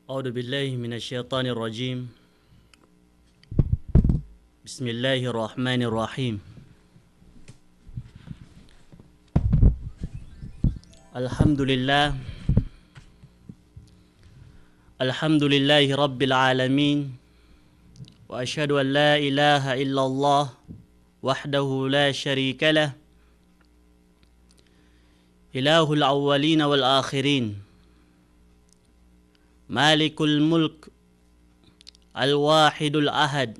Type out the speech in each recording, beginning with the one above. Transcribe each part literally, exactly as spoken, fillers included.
أعوذ بالله من الشيطان الرجيم. بسم الله الرحمن الرحيم. الحمد لله. الحمد لله رب العالمين. وأشهد أن لا إله إلا الله وحده لا شريك له. إله الأولين والآخرين. مالك الملك. الواحد الأحد.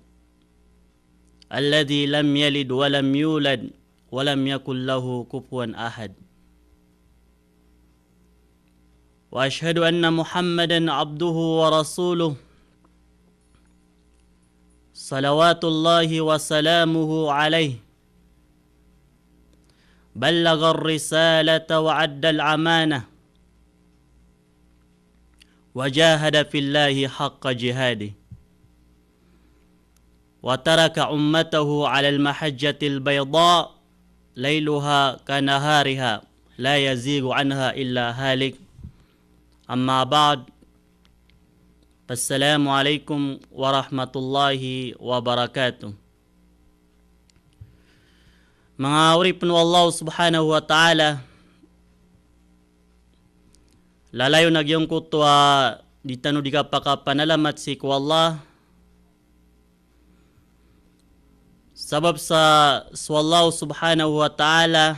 الذي لم يلد ولم يولد ولم يكن له كفوا أحد. وأشهد أن محمدا عبده ورسوله. صلوات الله وسلامه عليه. بلغ الرسالة وأدى الأمانة. وجاهد في الله حق جهاده. وترك أمته على المحجة البيضاء ليلها كنهارها لا يزيغ عنها إلا هالك. أما بعد. فالسلام عليكم ورحمة الله وبركاته. Manga oripn o Allah subhanahu wa ta'ala, lalayon a giyangkoto a di tano di kapakapanalamat sii ko Allah. Sabap sa so Allah subhanahu wa ta'ala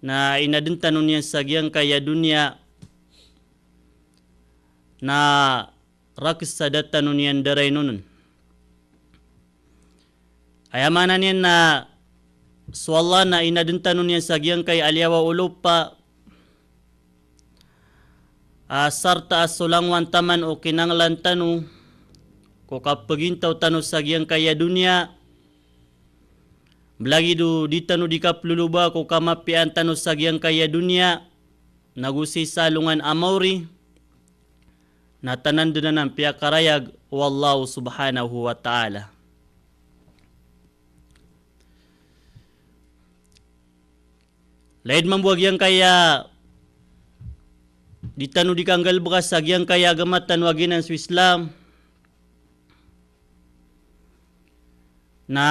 na inadn tano niyan sa giyangkaya doniya na rakhs a da tano niyan darayn on. Aya maana niyan na so Allah na inadn tano niyan sa giyangkaya liyawaw o lopa, a sarta a so langowan taman o kinanglan tano ko kapagintaw tano sa giyangkaya doniya, lagid o di tano di kaploloba ko kamapiyaan tano sa giyangkaya doniya, nago sii sa alongan a maori, na tanan dn anan piyakarayag o Allah subhanahu wa ta'ala. Lagid mambo a giyangkaya di tano di kanggalbka sa giyangkaya agama tano a giyanan so Islam, na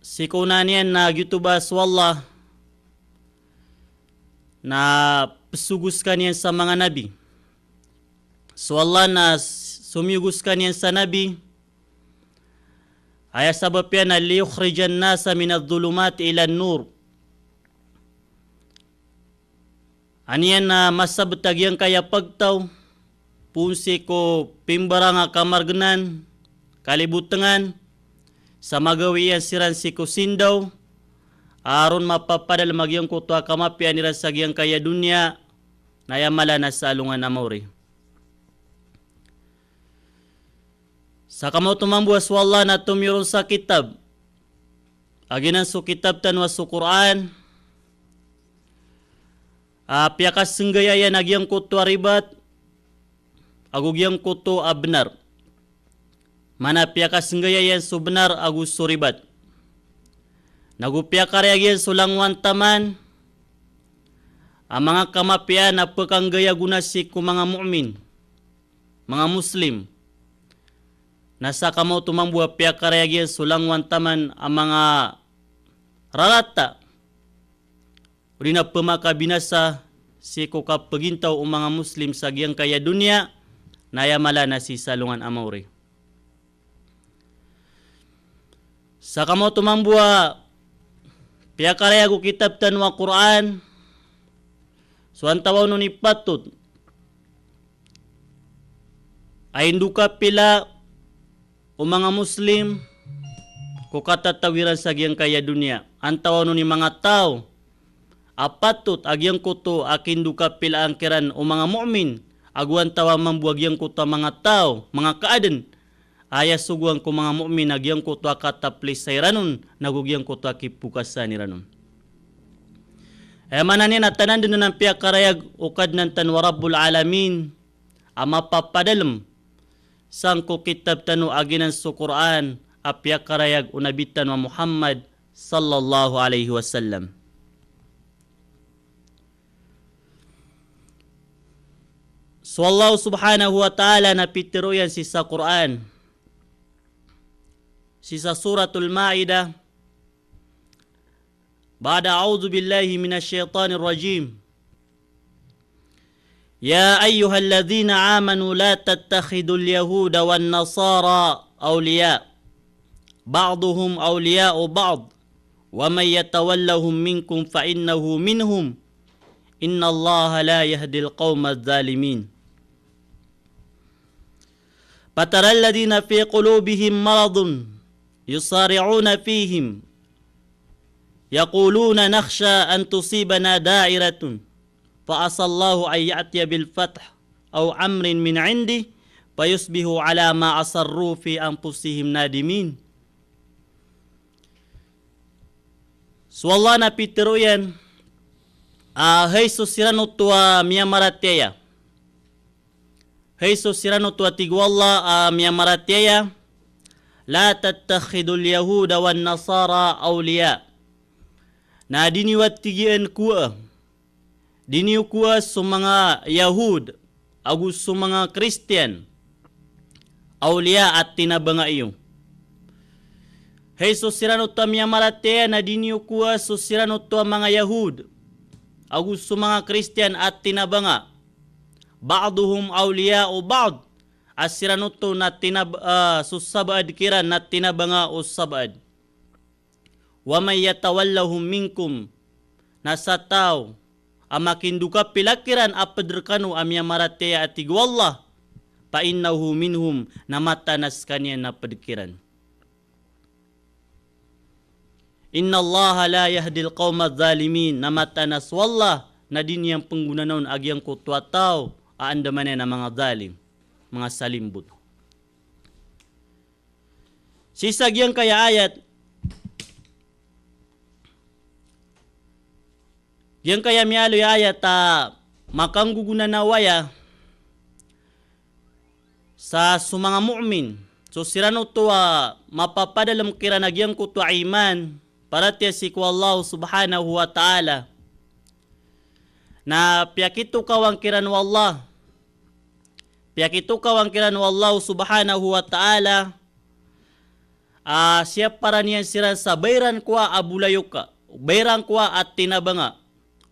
sii ko ona niyan na giyoto ba so Allah na psogo skaniyan sa manga nabi. So Allah na s-, somiyogo skaniyan sa nabi. Aya sabap iyan na liyukhrijan nasa minadh dhulumati ilan nur. Aniyan na masabt a giyangkaya pagtaw poon sii ko pimbarang a kamargnan, kalibotngan, sa magawii iyan siran sii ko sindaw, a ron mapapadalm a giyangkoto a kamapiyaan iran sa giyangkaya doniya, na aya mala na sa alongan a maori. Sa kamaoto mambo a so Allah na tomiyoron sa kitab a giyanan so kitab tano a so Qur'an, a piyakasnggaya iyan a giyangkoto a ribat ago giyangkoto a bnar. Maana piyakasnggaya iyan so bnar ago so ribat. Nago piyakarayag iyan so langowan taman a manga kamapiyaan a pkhanggaya gona sii ko manga mu'min, manga Muslim. Na sa kamaoto mambo a piyakarayag iyan so langowan taman a manga rarata odi na pmakabinasa sii ko kapagintaw o manga Muslim sa giyangkaya doniya, na aya mala na sii sa alongan a maori. Sa kamaoto mambo a piyakarayag o kitab tano a Qur'an, so antawaa on i patot a indokapila o manga Muslim ko katataw iran sa giyangkaya doniya. Antawaa on i manga taw a patot a giyangkoto a kindokapilaan kiran o manga mu'min, ago antawaa mambo a giyangkoto a manga taw, manga kaadn, a aya sogoan ko manga mu'min a giyangkoto a kataplisa iran on, nago giyangkoto a kipokasaan iran on. Aya maana niyan na tanan dn anan piyakarayag o Kadnan tano a Rabbul Alamin a mapapadalm sangko kitab tano a giyanan so Qur'an a piyakarayag o Nabi tano a Muhammad sallallahu alaihi wasallam. So Allah subhanahu wa ta'ala na pitharo iyan sii sa Qur'an, sii sa Suratul Ma'idah, ba'da a'udhu billahi minash shaytanir rajim. Ya ayyuhalladhina amanu la tattakhidhul yahuda wan nasara awliya, ba'dhuhum awliya'u ba'd, wa man yatawallahum minkum fa innahu minhum, innallaha la yahdil qawmadh dhalimin. Fataral ladhina fi qulubihim maradun yusari'una fihim yaquluna nakhsha an tusibana da'iratun fa asallahu an ya'tiya bil fath aw amrin min indih fa yusbihu ala ma asarru fi anfusihim nadimin. So Allah na pitharo iyan, ah, hay so siran oto a miyamaratiyaya. Hay so siran oto a tig o Allah a miyamaratiyaya, la tattakhidhul yahuda wan nasara awliya. Na di niyo a tig iyan kowaa, di niyo kowaa so manga Yahud ago so manga Kristiyan awliya a tinabanga iyo. Hay so siran oto a miyamaratiyaya na di niyo kowaa so siran oto a manga Yahud ago so manga Kristiyan a tinabanga. Ba'dhuhum awliya'u ba'd. A siran oto na tinab-, ah, so sabaad kiran na tinabanga o sabaad. Wa man yatawallahum minkum, na sa taw a makindokapila kiran a ped rekano a miyamaratiyaya a tig o Allah, fa innahu minhum, na mataan a sekaniyan na ped kiran. Innallaha la yahdil qawmadh dhalimin, na mataan a so Allah na di niyan penggonanaon a giyangkoto a taw a andamanaya na manga dhalim, manga salimbot. Sii sa giyangkaya ayat, giyangkaya miyaaloy a ayat a makanggogonanawaya sa so manga mu'min, so siran oto a mapapadalem kiran a giyangkoto a iman, paratiyaya sii ko Allah subhanahu wa ta'ala. Na piyakitokawan kiran o Allah. Piyakitokawan kiran o Allah subhanahu wa ta'ala a siyaparan iyan siran sa ba iran kowaa a bolayoka, ba iran kowaa a tinabanga,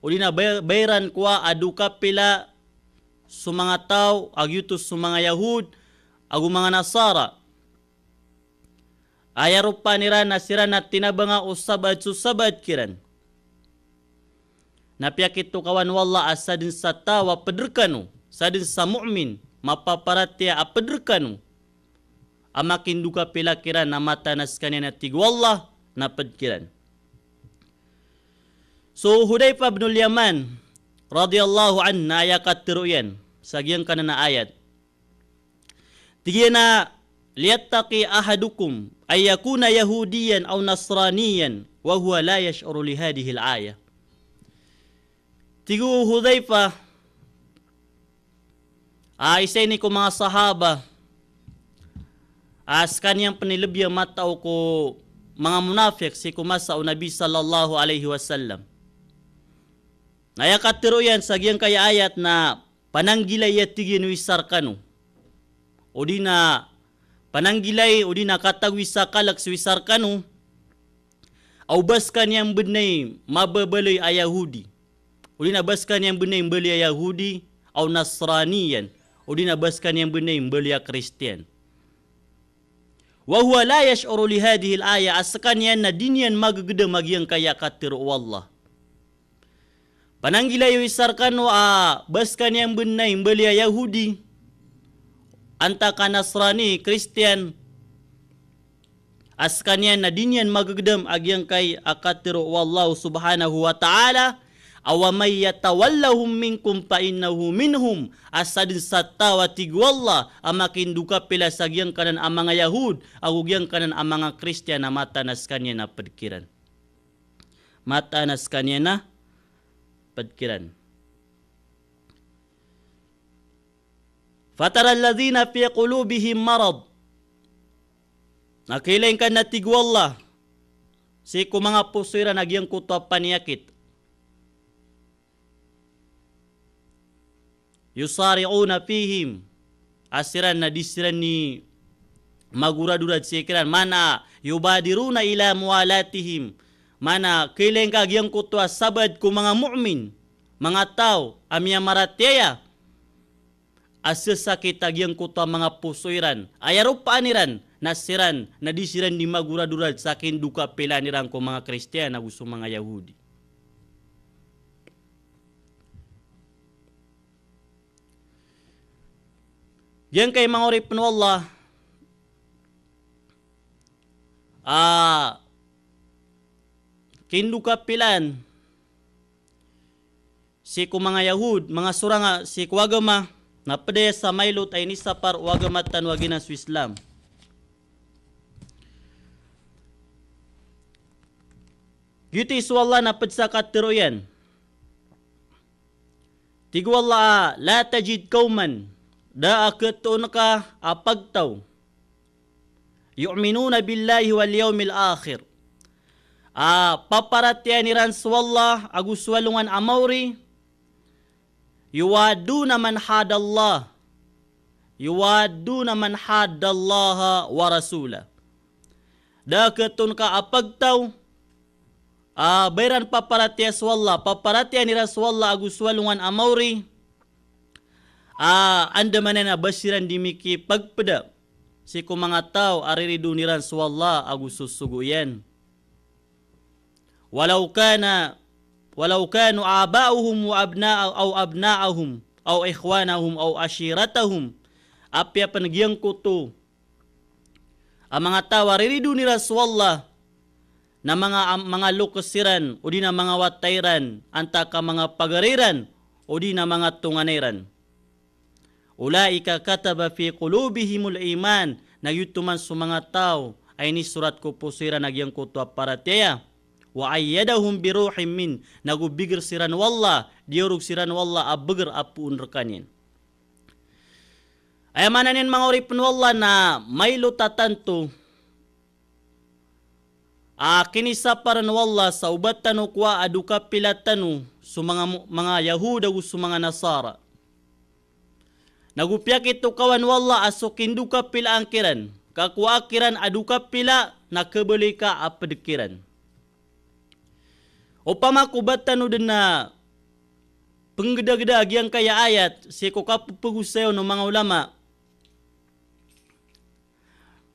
odi na ba, ba iran kowaa a dokapila so manga taw a giyoto so manga Yahud ago manga Nasara. Aya ropaan iran na siran na tinabanga o sabaad so sabaad kiran. Na piyakitokawan o Allah a sadn sa taw a ped rekano, sadn sa mu'min, mapaparatiyaya a ped rekano a makindokapila kiran na mataan a sekaniyan a tig o Allah na ped kiran. So Hudhaifah bin al-Yaman radhiyallahu anhu na aya katharo iyan sa giyangkanan a ayat. Tig iyan a, "Liyattaqi ahadukum an yakuna yahudiyan aw nasraniyan wa huwa la yash'uru li hadhihil ayah." Tig o Hudhaifah, a isa ini ko manga sahaba a sekaniyan pen i lebi a matao ko manga munafik sii ko masa o Nabi sallallahu alaihi wasallam. Na aya katharo iyan sa giyangkaya ayat na pananggilai, tig iyan, o isa rekano, odi na pananggilai, odi na katago i isa a kalek so isa rekano a o ba sekaniyan ben i mababaloy a Yahudi, odi na ba sekaniyan ben i mbaloy a Yahudi, aw nasraniyan, odi na ba sekaniyan ben i mbaloy a Kristiyan. Wa huwa la yash'uru li hadhihil ayah, a sekaniyan na di niyan magegedam a giyangkaya katharo o Allah. Pananggilai o isa rekano a ba sekaniyan ben i mbaloy a Yahudi, antaa ka Nasrani, Kristiyan, a sekaniyan na di niyan magegedam a giyangkai a katharo o Allah subhanahu wa ta'ala, a wa man yatawallahum minkum fa innahu minhum, a sadn sa taw a tig o Allah a makindokapila sa giyangkanan a manga Yahud ago giyangkanan a manga Kristiyan na mataan a sekaniyan a ped kiran. Mataan a sekaniyan a ped kiran. Fataral ladhina fi qulubihim marad. Na kailay ngka na tig o Allah sii ko manga poso iran a giyangkoto a paniyakit. Yusari'una fihim. A siran na di siran dii magoradorad sii kiran. Maana, yubadiruna ila muwalatihim. Maana, kailay ngka giyangkoto a sabaad ko manga mu'min, manga taw a miyamaratiyaya, a sasakit a giyangkoto a manga poso iran, aya ropaan iran na siran na di siran dii magoradorad sa kindokapilaan iran ko manga Kristiyan ago so manga Yahudi. Giyangkai manga oripen o Allah, a kindokapilaan sii ko manga Yahud, manga sorang a sii ko agama, na ped aya sa mailot a inisapar o agama tano a giyanan so Islam. Giyoto i so Allah na ped sa katero iyan. Tig o Allah a, "La tajid qawman," da a khatoon ka a pagtaw, "yu'minuna billahi wal yawmil akhir," a paparatiyayaan iran so Allah ago so alongan a maori, "yuwadduna man haddallah, yuwadduna man haddallaha wa rasulah." Da a khatoon ka a pagtaw a ba iran paparatiyaya so Allah, paparatiyayaan iran so Allah ago so alongan a maori, a andamanaya na ba siran dii mikipagpeda sii ko manga taw a riridoon iran so Allah ago so sogo iyan. Walaw kana, walaw kanu aba'ahum wa abna'a-, aw abna'ahum, aw ikhwanahum, aw ashiratahum. Apiya pen giyangkoto a manga taw a riridoon iran so Allah na manga, am-, manga lokes iran, odi na manga wata iran, antaa ka manga pagari iran, odi na manga tonganay iran. Ulaika kataba fi qulubihimul iman, na giyoto man so manga taw a inisorat ko poso iran a giyangkoto a paratiyaya. Wa ayyadahum bi ruhim min, nago biger siran o Allah, diyorog siran o Allah a beger a poon rekaniyan. Aya maana niyan manga oripen o Allah na mailot a tanto a kinisaparen o Allah sa o ba tano kowa a dokapila tano so manga mu-, manga Yahud ago so manga Nasara. Nago piyakitokawan o Allah a so kindokapilaan kiran, ka kowa kiran a dokapila na khabaloy ka a ped kiran. Opama ko ba tano den a penggedageda a giyangkaya ayat sii ko kapepegosay on o manga ulama,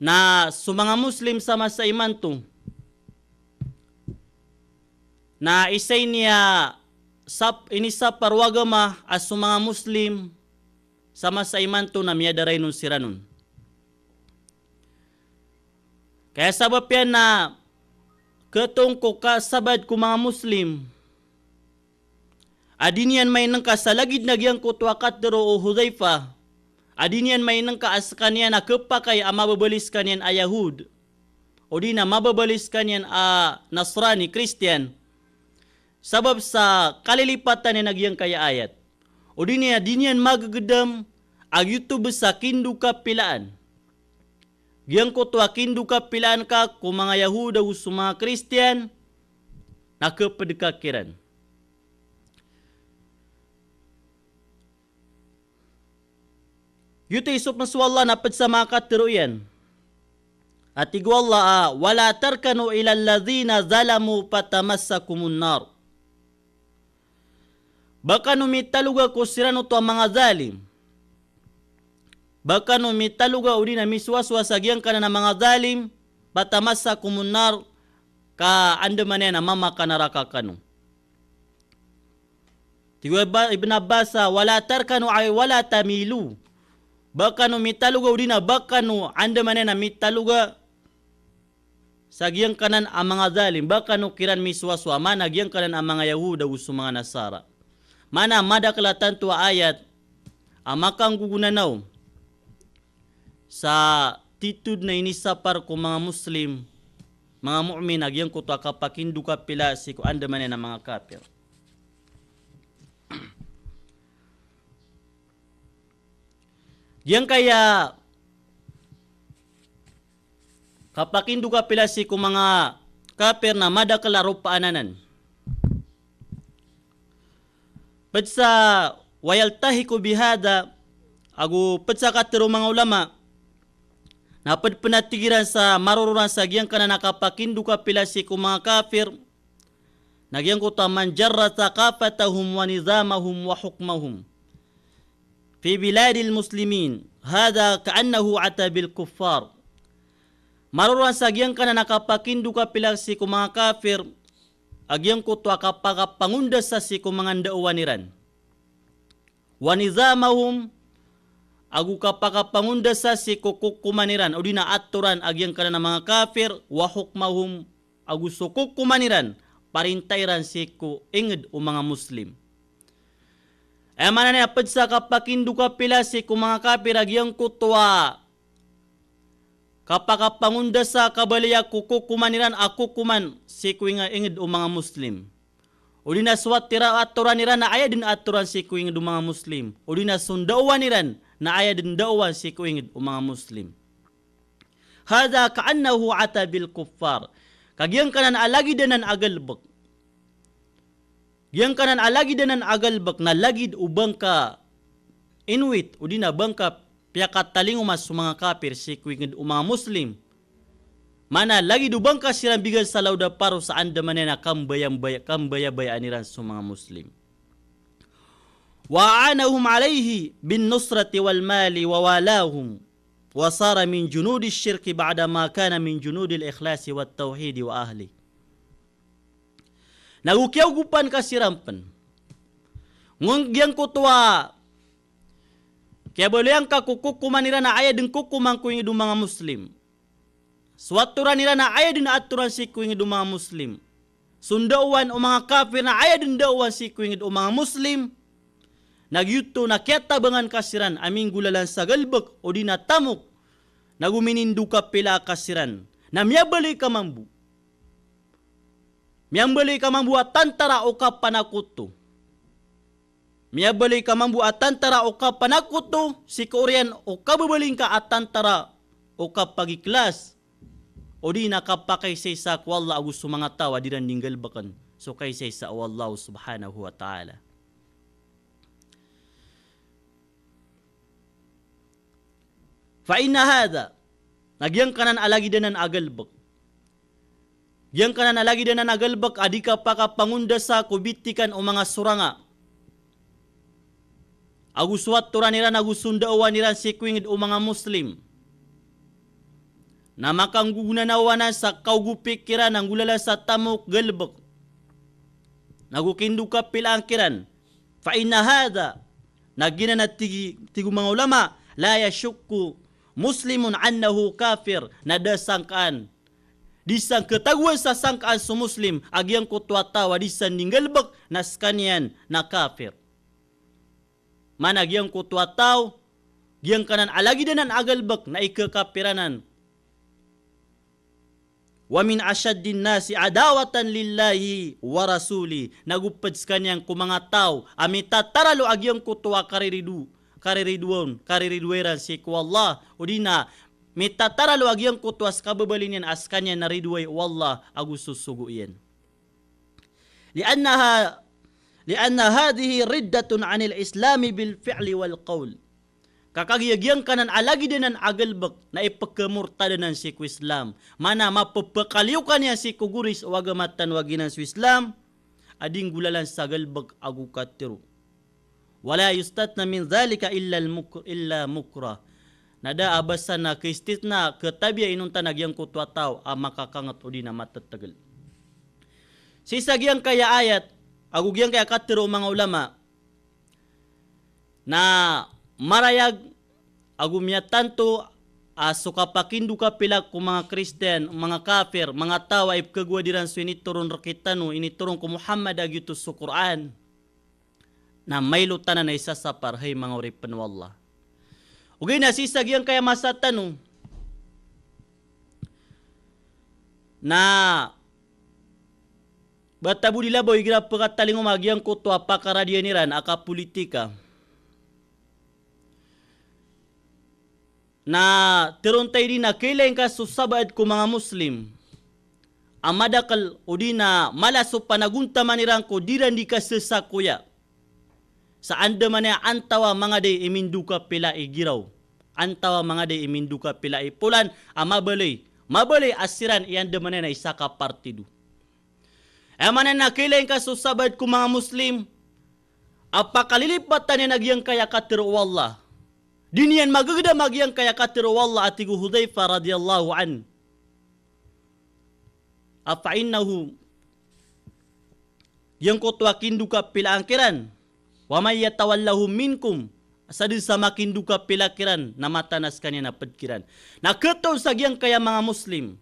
na so manga Muslim sa masa imanto na isa ini a sap-, inisapar o agama a so manga Muslim sa masa imanto na miyadaray on siran on. Kaya sabap iyan na khatoon ko kasabaad ko manga Muslim a di niyan mainengka sa lagid na giyangkoto a katero o Hudhaifa, a di niyan mainengka a sekaniyan a khapakay a mababaloy sekaniyan a Yahud, odi na mababaloy sekaniyan a Nasrani, Kristiyan, sabap sa kalilipatan iyan a giyangkaya ayat. Odi na di niyan magegedam a giyoto bes a kindokapilaan. Giyangkoto a kindokapilaan ka ko manga Yahud ago so manga Kristiyan, na khaped ka kiran. Giyoto i so pen so Allah na ped sa manga katero iyan. A tig o Allah a, "Wala tarkanu ilal ladhina zalamu fatamassakumun nar." Ba kano mitaloga ko siran oto a manga zalim. Ba kano mitaloga odi na misowasowa sa giyangkanan a manga zalim, fatamassakumun nar, ka andamanaya na mamakanaraka kano. Tig o Ibn Abbas a, "Wala tarkanu ay wala tamilu." Ba kano mitaloga odi na ba kano andamanaya na mitaloga sa giyangkanan a manga zalim, ba kano kiran misowasowa, maana giyangkanan a manga Yahud ago so manga Nasara. Maana madakel a tanto a ayat a makanggogonanaw sa titho den a inisapar ko manga Muslim, manga mu'min a giyangkoto a kapakindokapila sii ko andamanaya na manga kapir. Giyangkaya kapakindokapila sii ko manga kapir na madakel a ropaan anan. Ped sa Wa yaltahiqu bihadha, ago pd sa katharo o manga ulama, na pd pn a tig iran sa maroroan sa giyangkanan a kapakindokapila sii ko manga kafir, na giyangkoto a man jarra thaqafatahum wa nizamahum wa hukmahum fi biladil muslimin, hadha ka'annahu ata bil kuffar. Maroroan sa giyangkanan a kapakindokapila sii ko manga kafir a giyangkoto a kapakapangondasa sii ko manga ndaowan iran, wa nizamahum, ago kapakapangondasa sii ko kokoman iran, odi na atoran a giyangkanan a manga kafir, wa hukmahum, ago so kokoman iran, parinta iran sii ko ingd o manga Muslim. Aya maana niyan a pd sa kapakindokapila sii ko manga kafir a giyangkoto a kapakapangondasa, kabaliya ko kokoman iran a kokoman sii ko inga-, ingd o manga Muslim. Odi na so atira-, atoran iran na aya dn atoran sii ko ingd o manga Muslim. Odi na so ndaowan iran na aya dn ndaowan sii ko ingd o manga Muslim. Hadha ka'annahu ata bil kuffar. Ka giyangkanan a lagid anan a galbk. Giyangkanan a lagid anan a galbk na lagid o ba ngka inwit, odi na ba ngka piyakatalingoma so manga kafir sii ko ingd o manga Muslim. Maana lagid o ba ngka siran bigan sa law da paro sa andamanaya na kambayambaya-, kambayabayaan iran so manga Muslim. Wa a'anahum alayhi bin nusrati wal mali wa walahum, wa sara min junudi shirki ba'da ma kana min junudil ikhlasi wat tawhidi wa ahli. Na go kiyaogopan ka siran pn. Nggon giyangkoto a kiyabaloyan ka ko kokoman iran a aya dn kokoman ko ingd o manga Muslim. So atoran iran a aya dn atoran sii ko ingd o manga Muslim. So ndaowan o manga kafir na aya dn ndaowan sii ko ingd o manga Muslim. Na giyoto na kiyatabangan ka siran a minggolalan sa galbk odi na tamok. Na go minindokapila ka siran. Na miyabaloy ka mambo. Miyambaloy ka mambo a tantara o kapanakoto. Miyabaloy ka mambo a tantara o kapanakoto, sii ko oriyan o kababaloy ngka a tantara o kapagikhlas, odi na kapakaisaisa ko Allah ago so manga taw a di ran dinggalbkn so kaisaisa o Allah subhanahu wa ta'ala. Fa inna hadha, na giyangkanan a lagid anan a galbk. Giyangkanan a lagid anan a galbk a di kapakapangondasa ko bitikan o manga soranga ago so atoran iran ago so ndaowan iran sii ko ingd o manga Muslim. Na makanggogonanaw anan sa kaogopi kiran a nggolalan sa tamok, galbk. Na go kindokapilaan kiran. Fa inna hadha, na giyanan a tig, tig o manga ulama, la yashukku muslimun annahu kafir, na da sangkaan, di sangkatagoan sa sangkaan so Muslim a giyangkoto a taw a di san dinggalbk na skaniyan na kafir. Maana giyangkoto a taw, giyangkanan a lagid anan a galbk na ikakapir anan. Wa min ashaddin nasi adawatan lillahi wa rasulih. Na go pd skaniyan ko manga taw a mitataralo a giyangkoto a karirido, kariridoon, kariridoay ran sii ko Allah. Odi na mitataralo a giyangkoto a skababaloy niyan a skaniyan na ridoay o Allah ago so sogo iyan. Li'annaha, li'anna hadhihi riddatun anil islami bil fi'li wal qawl. Ka kagiya giyangkanan a lagid anan a galbk na ipkhamurtad anan sii ko Islam. Maana mapphakaliyokan iyan sii ko goris o agama tano a giyanan so Islam a di nggolalan sa galbk ago katharo. Wala yustathna min dhalika illa al-muk-, illa mukrah. Na da a ba san a khaistithna, khatabiya inonta na giyangkoto a taw a makakangt odi na matatagl. Sii sa giyangkaya ayat, ago giyangkaya katharo o manga ulama, na marayag ago miyatanto a so kapakindokapila ko manga Kristiyan, manga kafir, manga taw a ipkhagoad iran so initoron rktano, initoron ko Muhammad a giyoto so Qur'an, na mailot anan a isasapar, hay manga oripn o Allah. Ogaid na sii sa giyangkaya masa tano, na ba ta bo di labaw igira pkatalingoma a giyangkoto a pakaradiyan iran a kapolitika. Na tharoon ta idi na kailay ngka so sabaad ko manga Muslim a madakl odi na mala so panagontaman iran ko di ran di kasasakoya. sa andamanaya antawaa manga di i mindokapila i giraw, antawaa manga di i mindokapila i polan a mabaloy, mabaloy a siran i andamanaya na isa ka partido. Aya maana niyan na kailay ngka so sabaad ko manga Muslim a pakalilipatan iyan a giyangkaya katharo o Allah. Di niyan magegedam a giyangkaya katharo o Allah a tig o Hudhaifah radhiyallahu anhu a, "Fa innahu," giyangkoto a kindokapilaan kiran, "wa man yatawallahum minkum," sa dn sa makindokapila kiran na mataan a skaniyan a pd kiran. Na khatoon sa giyangkaya manga Muslim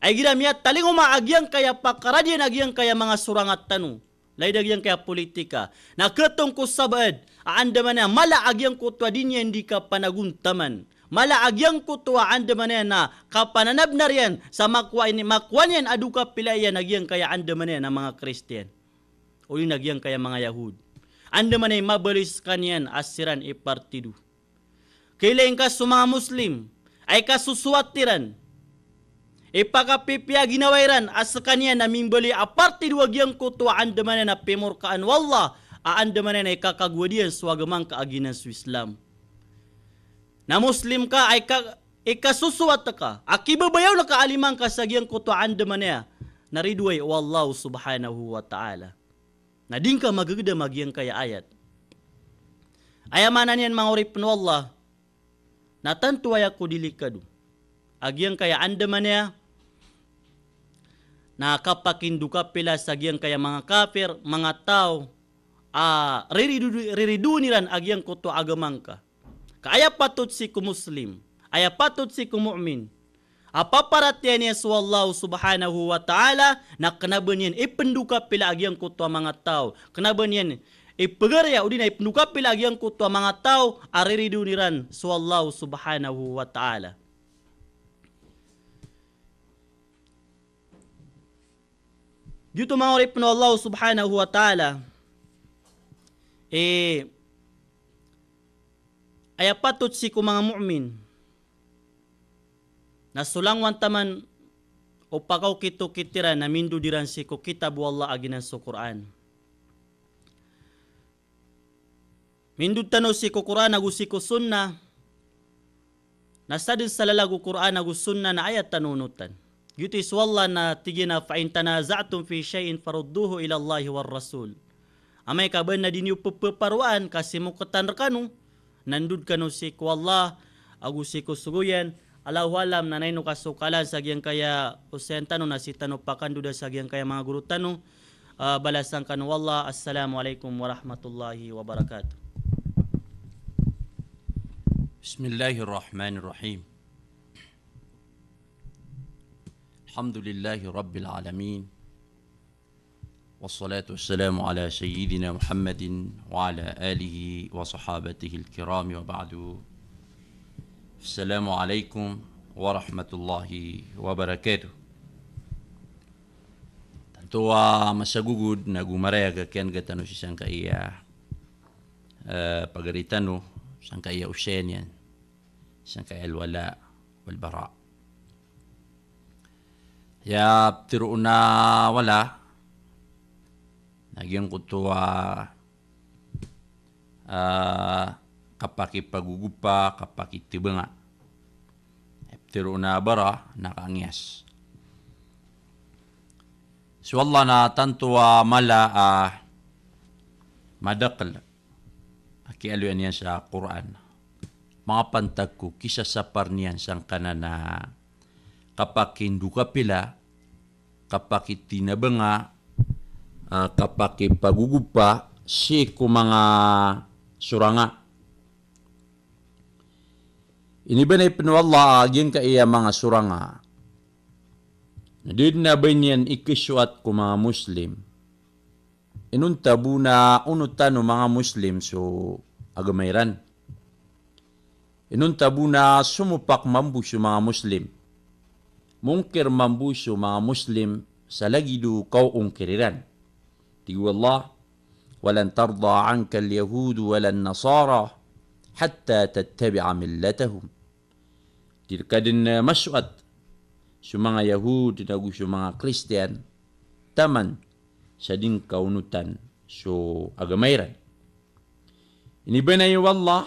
a igira miyatalingoma a giyangkaya pakaradiyan a giyangkaya manga soranga tano, lagid a giyangkaya politika, na khatoon ko sabaad a andamanaya mala a giyangkoto a di niyan di kapanagontaman, mala a giyangkoto a andamanaya na kapananabnar iyan sa makowa ini, makowa niyan a dokapila iyan a giyangkaya andamanaya na manga Kristiyan odi na giyangkaya manga Yahud. Andamanaya i mabaloy skaniyan a siran i partido. Kailay ngka so manga Muslim a ikasosoat iran, ipakapipiya ginawa iran a skaniyan na mimbaloy a partido a giyangkoto a andamanaya na pimorkaan o Allah, a andamanaya na ikakagowad iyan so agama ngka a giyanan so Islam. Na Muslim ka a ika-, ikasosoat ka a kibabayaw na ka a lima ngka sa giyangkoto a andamanaya na ridoay o Allah subhanahu wa ta'ala. Na di ngka magegedam a giyangkaya ayat. Aya maana niyan manga oripn o Allah, na tanto aya ko delikado a giyangkaya andamanaya na kapakindokapila sa giyangkaya manga kafir, manga taw a rirido-, riridoon iran a giyangkoto a agama ngka. Ka aya patot sii ko Muslim, aya patot sii ko mu'min a paparatiyayaan iyan so Allah subhanahu wa ta'ala, na kna ba niyan ipndokapila a giyangkoto a manga taw, kna ba niyan ipgariya odi na ipndokapila a giyangkoto a manga taw a riridoon iran so Allah subhanahu wa ta'ala. Giyoto manga oripn o Allah subhanahu wa ta'ala, eh, aya patot sii ko manga mu'min na so langowan taman o pakaokitokit iran na mindod iran sii ko kitab o Allah a giyanan so Qur'an. Mindod tano sii ko Qur'an ago sii ko sunnah, na sadn sa lalag o Qur'an ago sunnah na aya tano onotan. Giyoto i so Allah na tig iyan a, "Fa in tanaza'tum fi shay'in farudduhu ila Allahi war rasul." Amay ka ba na di niyo pphaparowaan ka simoketan rkano, na ndod kano sii ko Allah ago sii ko sogo iyan. Allahu a'lam, na ino ka so kalan sa giyangkaya osayan tano na sii tano pakandoda sa giyangkaya manga goro tano. Ah, balasan kano o Allah. Assalamu alaikum warahmatullahi wabarakatuh. Bismillahirrahmanirrahim. Alhamdulillahi rabbil alamin. Wassalatu wassalamu ala sayyidina Muhammadin wa ala alihi wa sahabatihil kiram, wa ba'du. Assalamu alaikum warahmatullahi wabarakatuh. Tanto a masagogod nago marayag a kiyan'ga tano sii sangkaya, eh, pagari tano, sangkaya osayan iyan, sangkaya al-wala wal-bara. Aya ptharoon a wala na giyangkoto a, ah, kapakipagogopa, kapakithabanga. Aya ptharoon a bara na kangiyas. So Allah na tanto a mala a madakl a kiyaaloya niyan sa Qur'an. Manga pantag ko kisasapar niyan sangkanan a kapakindokapila, kapakitinabanga, ah, kapakipagogopa sii ko manga soranga. Inibanay pn o Allah a giyangkaya manga soranga na da dn a ba niyan ikasoat ko manga Muslim. Inonta bo na onotan o manga Muslim so agama iran. Inonta bo na somopak mambo so manga Muslim. Mongkir mambo so manga Muslim sa lagid o kaoongkir iran. Tig o Allah, "Wa lan tarda 'ankal yahudu wa lan nasara hatta tattabi'a millatahum." Di rka dn, eh, masoat so manga Yahud nago so manga Kristiyan taman sa di ngka onotan so agama iran. Inibnay o Allah,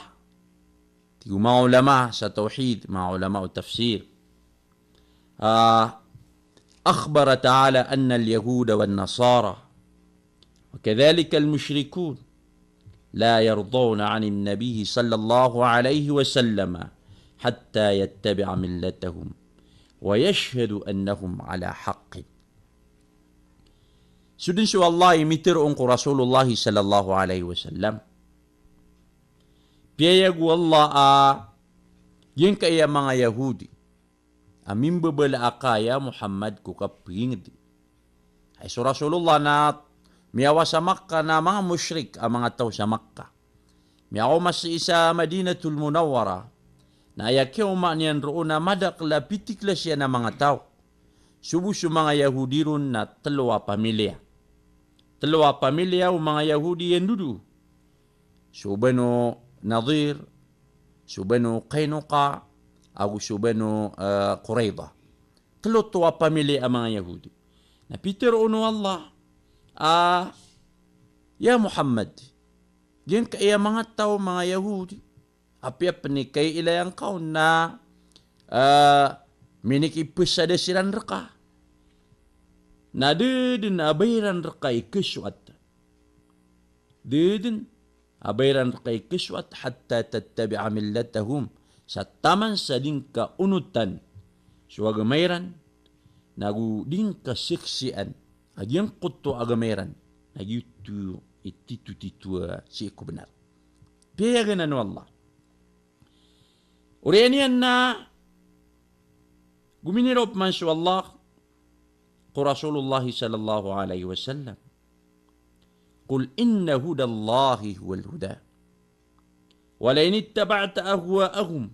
tig o manga ulama sa tawhid, manga ulama o tafsir. Ah, akhbara ta'ala anna al-yahuda wan-nasara wa kadhalika al-mushrikun la yardawna 'anin nabiy sallallahu alayhi wa sallam hatta yattabi'a millatahum wa yashhadu annahum ala haqqin. So dn so Allah i mitharo on ko Rasulullah sallallahu alayhi wa sallam. Piyayag o Allah a giyangkaya manga Yahudi a mimbabala a ka ya Muhammad ko kapngd. Hay so Rasulullah na miyawa sa Makkah na manga mushrik a manga taw sa Makkah. Miyaoma sii sa Madinatul Munawwarah, na aya kiyaoma niyan roo na madakl a pithiklas iyan a manga taw. So bo so manga Yahudi ron na tlo a pamilya. Tlo a pamilya o manga Yahudi iyan dodo. So Banu Nadir, so Banu Qaynuqa, ago so Banu, eh, Qurayza. Tlo oto a pamilya a manga Yahudi. Na pitharo on o Allah a, ya Muhammad, giyangkaya manga taw, manga Yahudi, apiya pn i kaiilayan ka on na, ah, minikipsada siran rka. Na da dn a ba iran rka i kasoat. Da dn a ba iran rka i kasoat hatta tattabi'a millatahum. Sa taman sa di ngka onotan so agama iran, nago di ngka saksian a giyangkoto a agama iran na giyoto i titotito a sii ko bnar. Piyayagan anan o Allah. Oriyan iyan na gominiraw pman so Allah ko Rasulullah sallallahu alayhi wa sallam. Qul inna hudallahi huwal huda. Wa la in ittaba'ta ahwa'ahum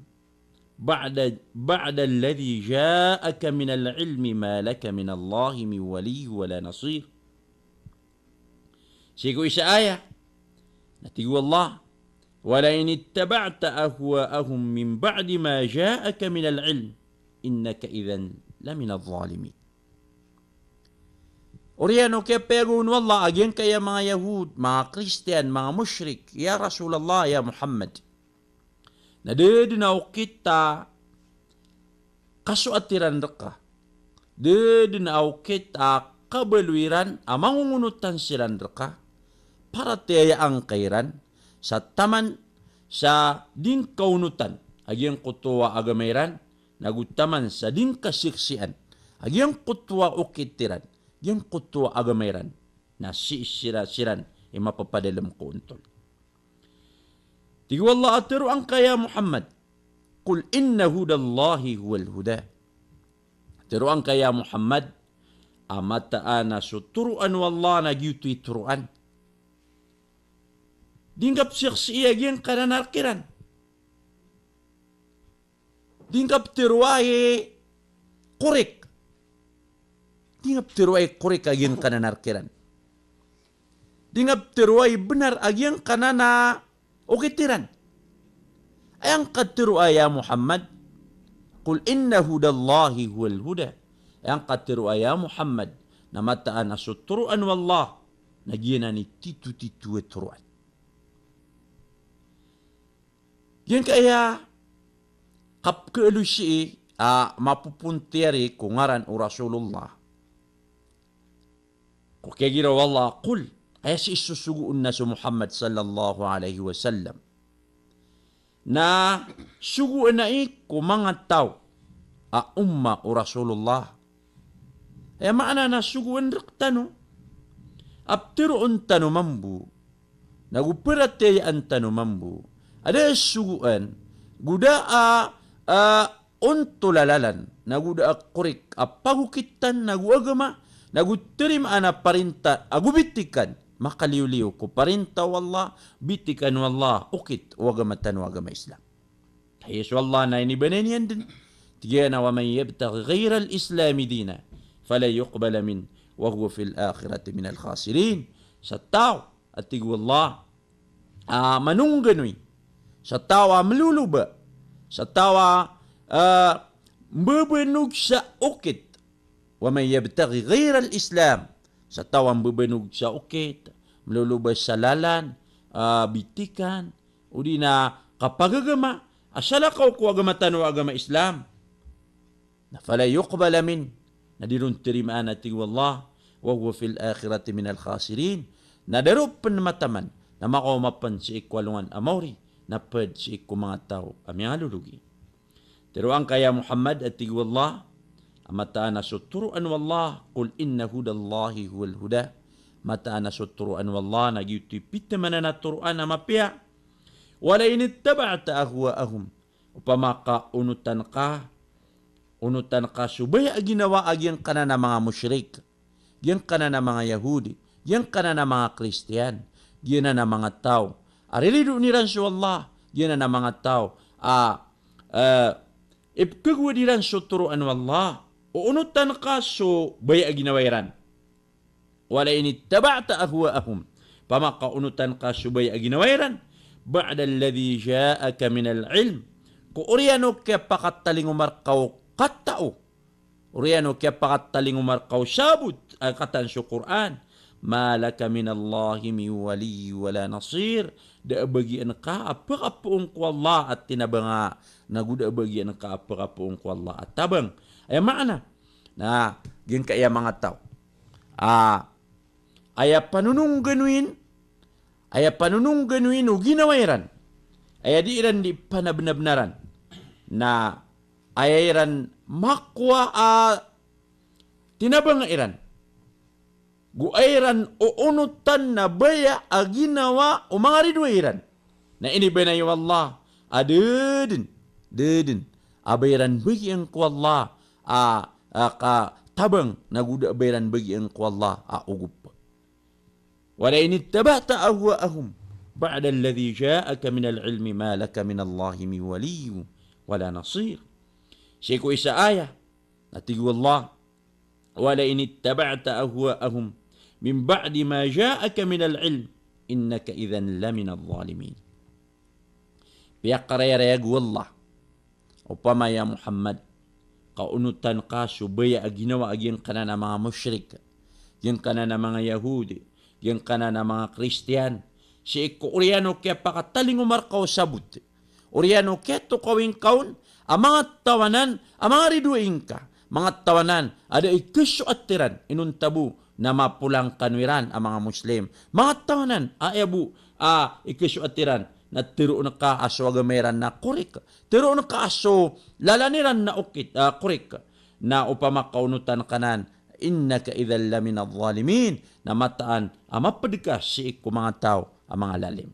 ba'da, ba'da alladhi ja'aka minal ilmi ma laka minallahi min waliyyin wa la nasir. Sii ko isa a ayat na tig o Allah, wa la in ittaba'ta ahwa'ahum min ba'di ma ja'aka minal ilm innaka idhan laminadh dhalimin. Oriyan o kiyapayag on o Allah a giyangkaya manga Yahud, manga Kristiyan, manga mushrik, ya Rasulullah, ya Muhammad, na da dn a okit a kasoat iran rka. Da dn a okit a kabaloy iran a mangongonotan siran rka. Paratiyayaan ka iran sa taman sa di ngka onotan a giyangkoto a agama iran, nago taman sa di ngka saksian a giyangkoto a okit iran, giyangkoto a agama iran, na sii sira, siran i mapapadalm ko ontol. Tig o Allah a tharoa ngka ya Muhammad, qul inna hudallahi huwal huda. Tharoa ngka ya Muhammad a mataan a so toroan o Allah na giyoto i toroan. Di ngka pzaksian a giyangkanan a rk iran. Di ngka ptharoa i korik. Di ngka ptharoa i korik a giyangkanan a rk iran. Di ngka ptharoa i bnar a giyangkanan a okit iran. Aya ngka tharoa ya Muhammad, qul inna hudallahi huwal huda. Aya ngka tharoa ya Muhammad, na mataan a so toroan o Allah na giyanan i titotito a toroan. Giyangkaya kapkhaalosi a mapopontiyari ko ngaran o Rasulullah ko kiyagiraw o Allah a qul, aya sii sosogoon na so Muhammad sallallahu alayhi wa sallam. Na sogoan ai ko manga taw a umma o Rasulullah. Aya maana na sogoan rktano a ptharoon tano mambo, nago paratiyayaan tano mambo a da a sogoan go da a, a, ontol a lalan, nago da a korik a pagokitan, nago agama, nago tarimaan a parinta, ago bitikan, makaliyoliyo ko parinta o Allah, bitikan o Allah, okit o agama tano a agama Islam. Aya so Allah na inibanay niyan dn. Tig iyan a, wa man yabtaghi ghayral islami dinan falan yuqbala minhu wa huwa fil akhirati minal khasirin. Sa taw, a tig o Allah, a manongganoy, sa taw a mloloba, sa taw a, a, mbabanog sa okit. Wa man yabtaghi ghayral islam, sa taw a mbabanog sa okit, mloloba sa lalan, a, bitikan, odi na kapagagama a salakaw ko agama tano a agama Islam. Na fala yuqbala min, na di ron tarimaan a tig o Allah, wa huwa fil akhirati minal khasirin. Na da ron pn mataman, na makaoma pn sii ko alongan a maori, na pd sii ko manga taw a miyangalologi. Tharoang ka ya Muhammad a tig o Allah, a mataan a so toroan o Allah, qul inna hudallahi huwal huda. Mataan a so toroan o Allah, na giyoto i pitamanan a toroan a mapiya. Wala in ittaba'ta ahwa'ahum. Opama ka onotan ka, onotan ka so baya a ginawa a giyangkanan a manga mushrik, giyangkanan a manga Yahudi, giyangkanan a manga Kristiyan, giyanan a manga taw a riridoon iran so Allah, giyanan a manga taw a, eh, ipkhagowad iran so toroan o Allah, o onotan ka so baya a ginawa iran. Wala in ittaba'ta ahwa'ahum. Opama ka onotan ka so baya a ginawa iran. Ba'dalladhi ja'aka minal ilm. Ko oriyan o kiyapakatalingoma rka o katao. Oriyan o kiyapakatalingoma rka o sabot a kataan so Qur'an. Ma laka minallahi min wali wala nasir. Da a bagian ka a pkapoon ko Allah a tinabanga, nago da a bagian ka a pkapoon ko Allah a tabang. Aya maana na giyangkaya manga taw a, aya panonongganoin, aya panonongganoin o ginawa iran, aya di iran di panabnabnaran, na aya iran makowa a tinabanga iran, go aya iran oonotan na baya a ginawa o manga ridoay iran. Na inibanayo o Allah a da dn, da dn a ba iran bagian ko Allah a, a katabang, nago da a ba iran bagian ko Allah a ogop. Wala in ittaba'ta ahwa'ahum ba'dalladhi ja'aka minal ilmi ma laka minallahi min wali wala nasir. Sii ko isa a aya, na tig o Allah, wala in ittaba'ta ahwa'ahum min ba'di ma ja'aka minal ilm innaka idhan laminadh dhalimin. Piyakarayarayag o Allah, opama ya Muhammad, ka onotan ka so baya a ginawa a giyangkanan a manga mushrik, giyangkanan a manga Yahudi, giyangkanan a manga Kristiyan, sii ko oriyan o kiyapakatalingoma rka o sabot. Oriyan o kiyatokawi ngka on a manga taw anan a manga ridoay ngka, manga taw anan a da i kasoat iran, inonta bo na mapolang kano iran a manga Muslim. Manga taw anan a aya bo a i kasoat iran na tharoon ka a so agama iran na korek, tharoon ka a so lalan iran na okit, a korek, na opama ka onotan ka nan, innaka idhan laminadh dhalimin, na mataan a mapd ka sii ko manga taw a manga lalim.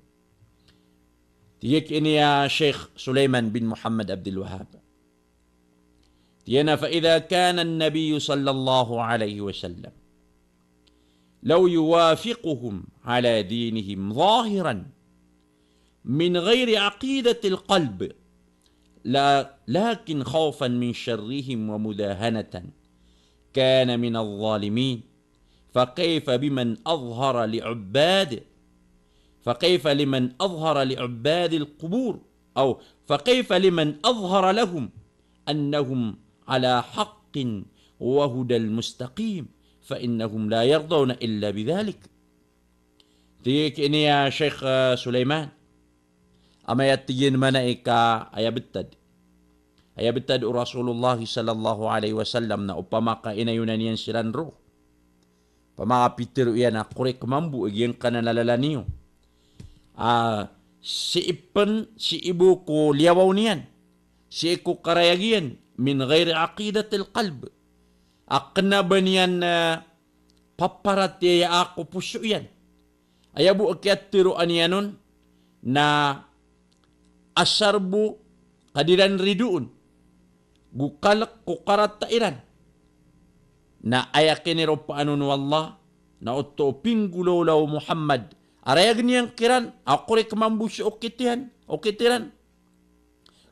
Tig iyan a Sheikh Sulaiman bin Muhammad Abdul Wahhab, tig iyan a, fa idha kana an-nabiyyu sallallahu alayhi wa sallam law yuwafiquhum ala dinihim zahiran min ghayri aqidatil qalb, la, lakin khawfan min sharrihim wa mudahanatan, kana minadh dhalimin. Fa kayfa biman adhhara li ubbad, fa kayfa liman adhhara li ubbadil qubur, aw fa kayfa liman adhhara lahum annahum ala haqqin wa hudal mustaqim, fa innahum la yardawna illa bidhalik. Tig iyan a Sheikh, eh, Sulaiman, amay a tig iyan mambo ka aya btad, aya btad o Rasulullah sallallahu alayhi wa sallam na opama ka inayonan iyan siran roo, opama ka pitharo iyan a korek mambo a giyangkanan a lalan iyo a sii pn, sii bo ko liyawaw niyan, sii ko karayag iyan, min ghayri aqidatil qalb, a kna ba niyan, eh, paparatiyayaan ko poso iyan. Aya bo a kiyatharoa niyan on na asar bo ka di ran ridoon, go kalk ko karata iran. Na aya kiniropaan on o Allah na oto o pinggolawla o Muhammad a rayag niyan kiran a korek mambo so okit iyan, okit iran.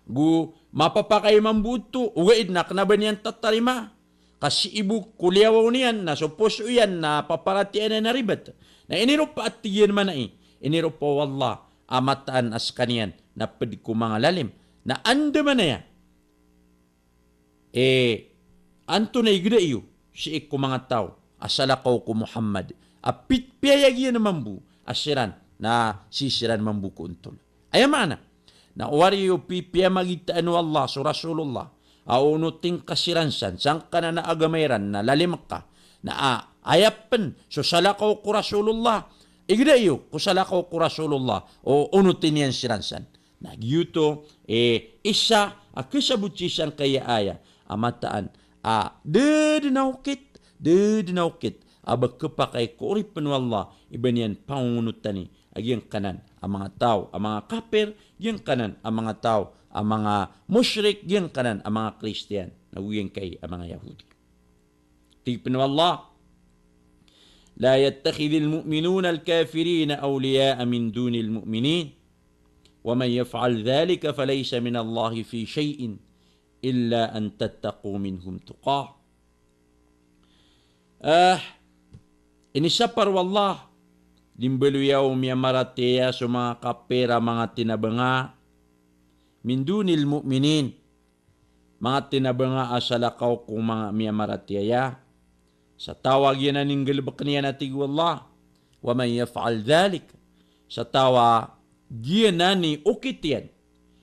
Go mapapakay mambo oto, ogaid na kna ba niyan tatarima, ka sii bo ko liyawaw niyan na so poso iyan na paparatiyayaan iyan a ribat. Na iniropa a tig iyan mambo, iniropa o Allah a mataan a skaniyan na pd ko manga lalim. Na andamanaya Eh, antonaa i gda iyo sii ko manga taw a salakaw ko Muhammad a pit-, piyayag iyan mambo a siran na sii siran mambo ko ontol. Aya maana na o ari iyo pipiyamagitaan o Allah so Rasulullah a onotin ka siran san sangkanan a agama iran na lalim ka, na a, aya pn so salakaw ko Rasulullah, igda iyo ko salakaw ko Rasulullah o onotin iyan siran san. Na giyoto i isa a kasabot sii sangkaya aya a mataan a da dn a okit, da dn a okit a ba khapakay ko oripn o Allah i ba niyan pangongonotani a giyangkanan a manga taw a manga kapir, giyangkanan a manga taw a manga mushrik, giyangkanan a manga Kristiyan, na giyangkai a manga Yahudi. Tig pn o Allah: لا يتخذ المؤمنون الكافرين أولياء من دون المؤمنين ومن يفعل ذلك فليس من الله في شيء إلا أن تتقوا منهم تقاة. Ah, inisapar o Allah, di mbaloy a o miyamaratiyaya so manga kapir a manga tinabanga, min dunil mu'minin, manga tinabanga a salakaw ko manga miyamaratiyaya. Sa taw a giyanan i nggalbkn iyan a tig o Allah, wa man yaf'al dhalik, sa taw a giyanan i okit iyan,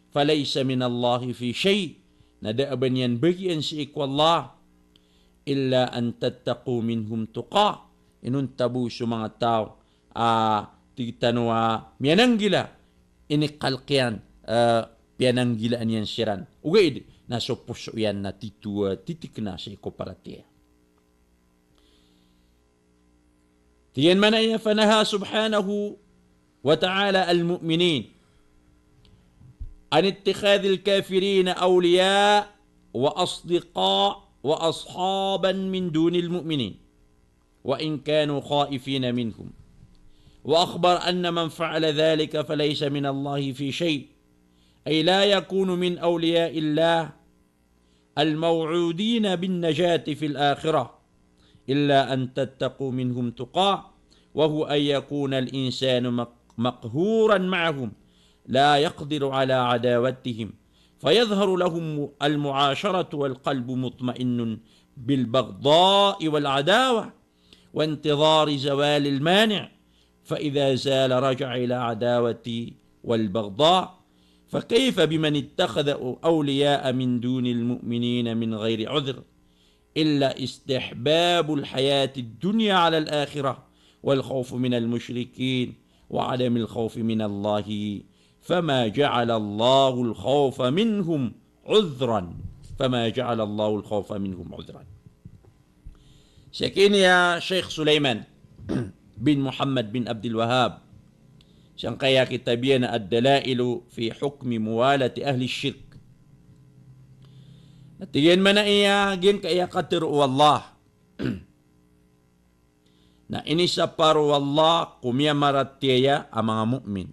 falaysa minallahi fi shay', na da a ba niyan bagian sii ko Allah, illa an tattaqu minhum tuqa, inonta bo so manga taw a tig tano a miyananggila, inikalk iyan, eh, piyananggilaan iyan siran. Ogaid na so poso iyan na tito a titikna sii ko paratiyaya. Tig iyan mana iyan, fanaha subhanahu wa ta'ala al-mu'minin an ittikhadhil kafirina awliya wa asdiqa wa ashaban min dunil mu'minin, wa in kanu khaifina minhum. Wa akhbara anna man fa'ala dhalika falaysa minallahi fi shay', ay la yakunu min awliya'illah al-maw'udina bin najati fil akhirah, illa an tattaqu minhum tuqa, wa huwa an yakuna al-insanu maq-, maqhuran ma'ahum, la yaqdiru ala adawatihim, fayadhharu lahum al-mu'asharatu wal qalbu mutma'innun bil baghda'i wal adawah, wa intidhari zawalil mani', fa idha zala raja'a ila adawati wal baghda'. Fa kayfa biman ittakhadha awliya'a min dunil mu'minina min ghayri udhr, illa istihbabul hayatid dunya alal akhirah, wal khawfu minal mushrikin, wa adamil khawfi minallahi, fama ja'alallahul khawfa minhum udhran. Fama ja'alallahul khawfa minhum udhran. Sii ki ini a Sheikh Sulaiman bin Muhammad bin Abdul Wahhab, sangkaya kitab iyan a Ad-Dalailu fi Hukmi Muwalati Ahli Shirk. Na tig iyan mana iyan, giyangkaya katharo o Allah na inisapar o Allah ko miyamaratiyaya a manga mu'min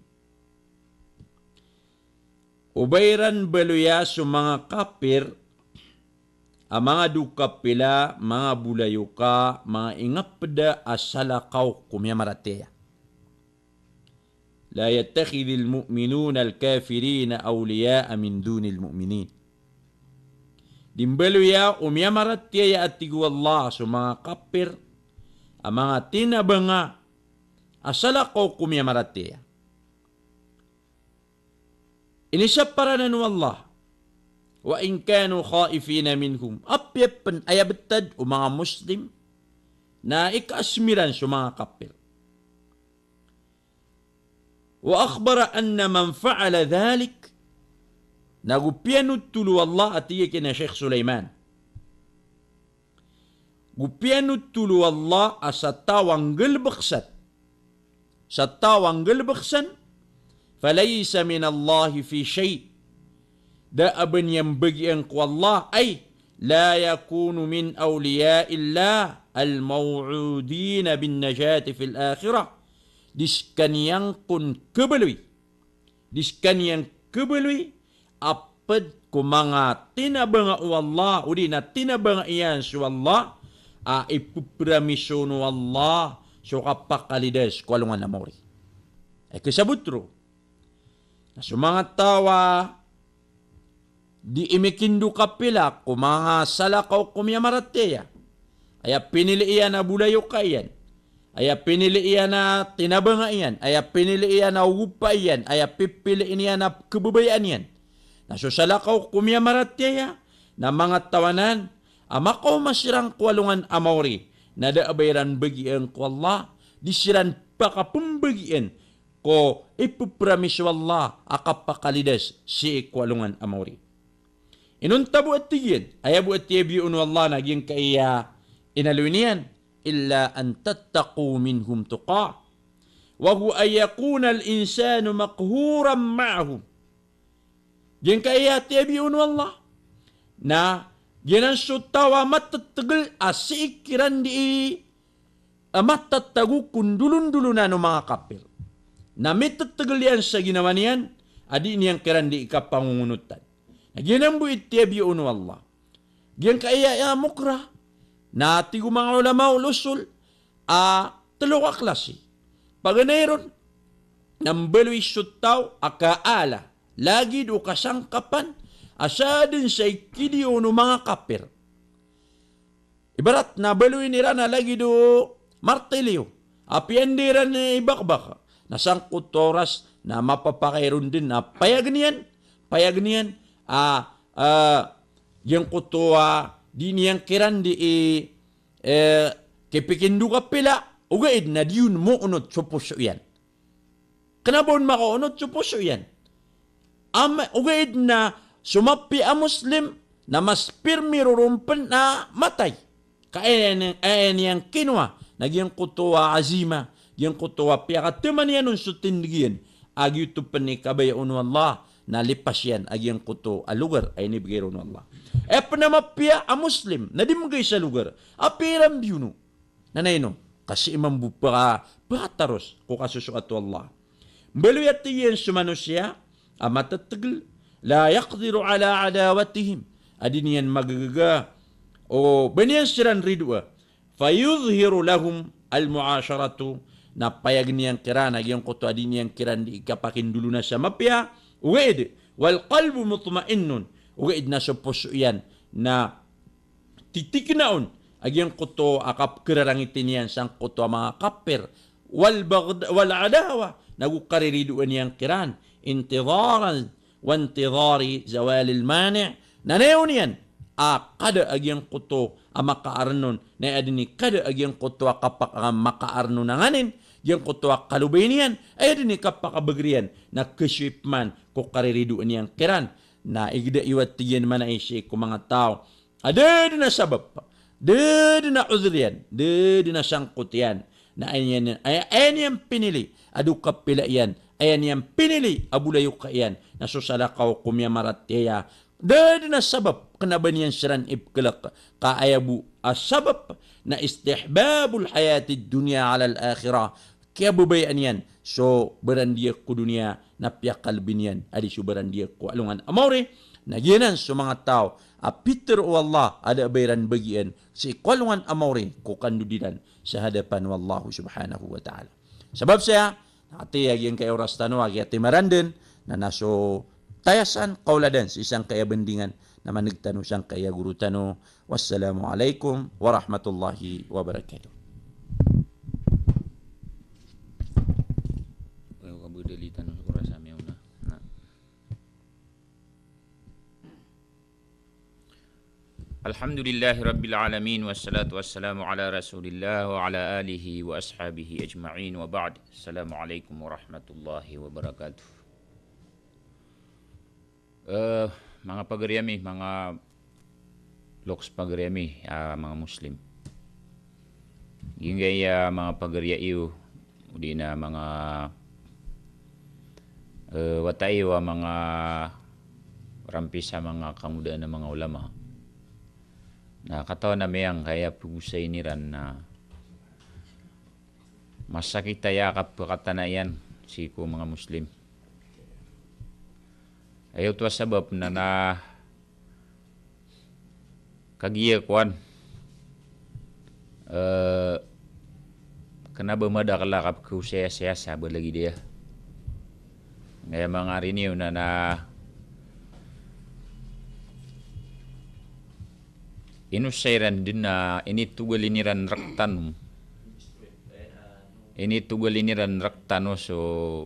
o ba iran baloya so manga kapir a manga dokapila, manga bolayoka, manga ingapda a salakaw ko miyamaratiyaya. La yattakhidhil mu'minunal kafirina awliya'a min dunil mu'minin. Di mbaloya o miyamaratiyaya a tig o Allah so manga kapir a manga tinabanga a salakaw ko miyamaratiyaya. Inisapar anan o Allah, wa in kanu khaifina minhum, apiya pn aya btad o manga Muslim na ikaasm iran so manga kapir. Wa akhbara anna man fa'ala dhalik, na go piyanothol o Allah a tig iyan a Sheikh Sulaiman, go piyanothol o Allah a sa taw a nggalbk san, sa taw a nggalbk san, falaysa minallahi fi shay', da a ba niyan bagian ko Allah, ay la yakunu min awliya'illah al-maw'udina bin najati fil akhirah. Di skaniyan kon khabaloy, di skaniyan khabaloy a pd ko manga tinabanga o Allah, odi na tinabanga iyan so Allah, a ippramisa on o Allah so kapakalidas ko alongan a maori. Ay kasabot ron na so manga taw a di imikindokapila ko manga salakaw ko miyamaratiyaya, aya pinili iyan a bolayoka iyan, aya pinili iyan a tinabanga iyan, aya pinili iyan a ogopa iyan, aya pipili niyan a kebabayaan iyan. Na so salakaw ko miyamaratiyaya, na manga taw anan a makaoma siran ko alongan a maori, na da a ba iran bagian ko Allah, di siran pakapembagian ko ipepromise o Allah a kapakalidas sii ko alongan a maori. Inonta bo a tig iyan, aya bo a tiyabiya on o Allah na giyangkaya inaloy niyan, "Illa an tattaqu minhum tuqa, wa huwa an yakuna al-insanu maqhuran ma'ahum." Giyangkaya tiyabiya on o Allah na giyanan so taw a matetegel a sii kiran di a matatago ko ndolondolonan o manga kapir. Na mitetegel iyan sa ginawa niyan a di niyan kiran di kapangongonotan. Na giyanan bo i tiyabiya on o Allah. Giyangkaya a mukrah, na tig o manga ulamaul usul a telo ka klasi. Paganay ron, na mbaloy so taw a kaala, lagid o kasangkapan a sadn sa ikidiya on o manga kapir. Ibarat na baloyin iran a lagid o martilyo a piyandiran i bakbak, na sangkoto a oras na mapapakay ron den a payag niyan, payag niyan a, a, giyangkoto a di niyan kiran di i, eh, kipikindo ka pila, ogaid na di on moonot so poso iyan. Kena ba on makaonot so poso iyan. Am, ogaid na so mapiya a Muslim na mas pirmi roo ron pen a matay. Ka aya niyan, aya niyan kinowa na giyangkoto a azima, giyangkoto a piyakataman iyan on so tindeg iyan a giyoto pen i kabaya on o Allah na lipas iyan a giyangkoto a logar a inibegay ron o Allah. Aya pen a mapiya a Muslim na di mbegay sa logar, apiya iran biyono. Na ino, kasi iman bo peka, pekataros ko kasosoat o Allah. Mbaloy a tig iyan so manosiya a matetegel, la yaqdiru ala adawatihim, a di niyan magagaga o ba niyan siran ridoa. Fayudhhiru lahum al-mu'asharatu, na payag niyan kiran a giyangkoto a di niyan kiran di kapakindolona sa mapiya, ogaid, wal qalbu mutma'innun, ogaid na so poso iyan na titikna on a giyangkoto a kapekhararangiti niyan sangkoto a manga kapir, wal baghd-, wal adawa, nago kariridoan iyan kiran, intidaran, wa intidari zawalil mani', na aya niyan a kada a giyangkoto a makaarnon, na aya den i kada a giyangkoto a kapak-, a makaarnon a nganin, giyangkoto a kalobay niyan, aya den i kapakabagr iyan, na kesoy peman ko kariridoan iyan kiran, na igeda iyo a tig iyan manay sii ko manga taw a da den a sabap, da den a odor iyan, da den a sangkot iyan. Na aya niyan, aya, aya niyan pinili a do kapila iyan, aya niyan pinili a bolayoka iyan, na so salakaw ko miyamaratiyaya, da den a sabap kena ba niyan siran ipekelek, ka aya bo a sabap na istihbabul hayatid dunya alal akhirah, kiyababayaan iyan so barandiya ko doniya na piyakalbi niyan a di so barandiya ko alongan a maori. Na giyanan so manga taw a pitharo o Allah a da a ba iran bagian sii ko alongan a maori ko kandod iran sa hadapan o Allah subhanahu wa ta'ala. Sabap saya, na ati a giyangkaya oras tano a giyati maranden, na na so tayasan, kaoladan sii sangkaya bandingan, na maneg tano sangkaya goro tano. Wassalamu alaikum warahmatullahi wabarakatuh. Ayo, kabedali tano sa oras ami ona. Na. Alhamdulillahi rabbil alamin, wassalatu wassalamu ala rasulillah wa ala alihi wa ashabihi ajma'in, wa ba'd. Assalamu alaikum warahmatullahi wabarakatuh. Eh, manga pagari ami, manga loks pagari ami, ah, manga Muslim. Giyangkaya manga pagari a iyo, odi na manga, eh, wata iyo a manga rampis a manga kangodaan a manga ulama. Na katawan ami angkaya pegosay iran na masakit aya kapekatana iyan sii ko manga Muslim. Aya oto a sabap na, na kagiya kowan, eh, kena ba madakel a kapekosaya-saya sa ba lagid aya. Aya manga ari niyo na, na inosay iran den a initogalin iran rektan. Initogalin iran rktano so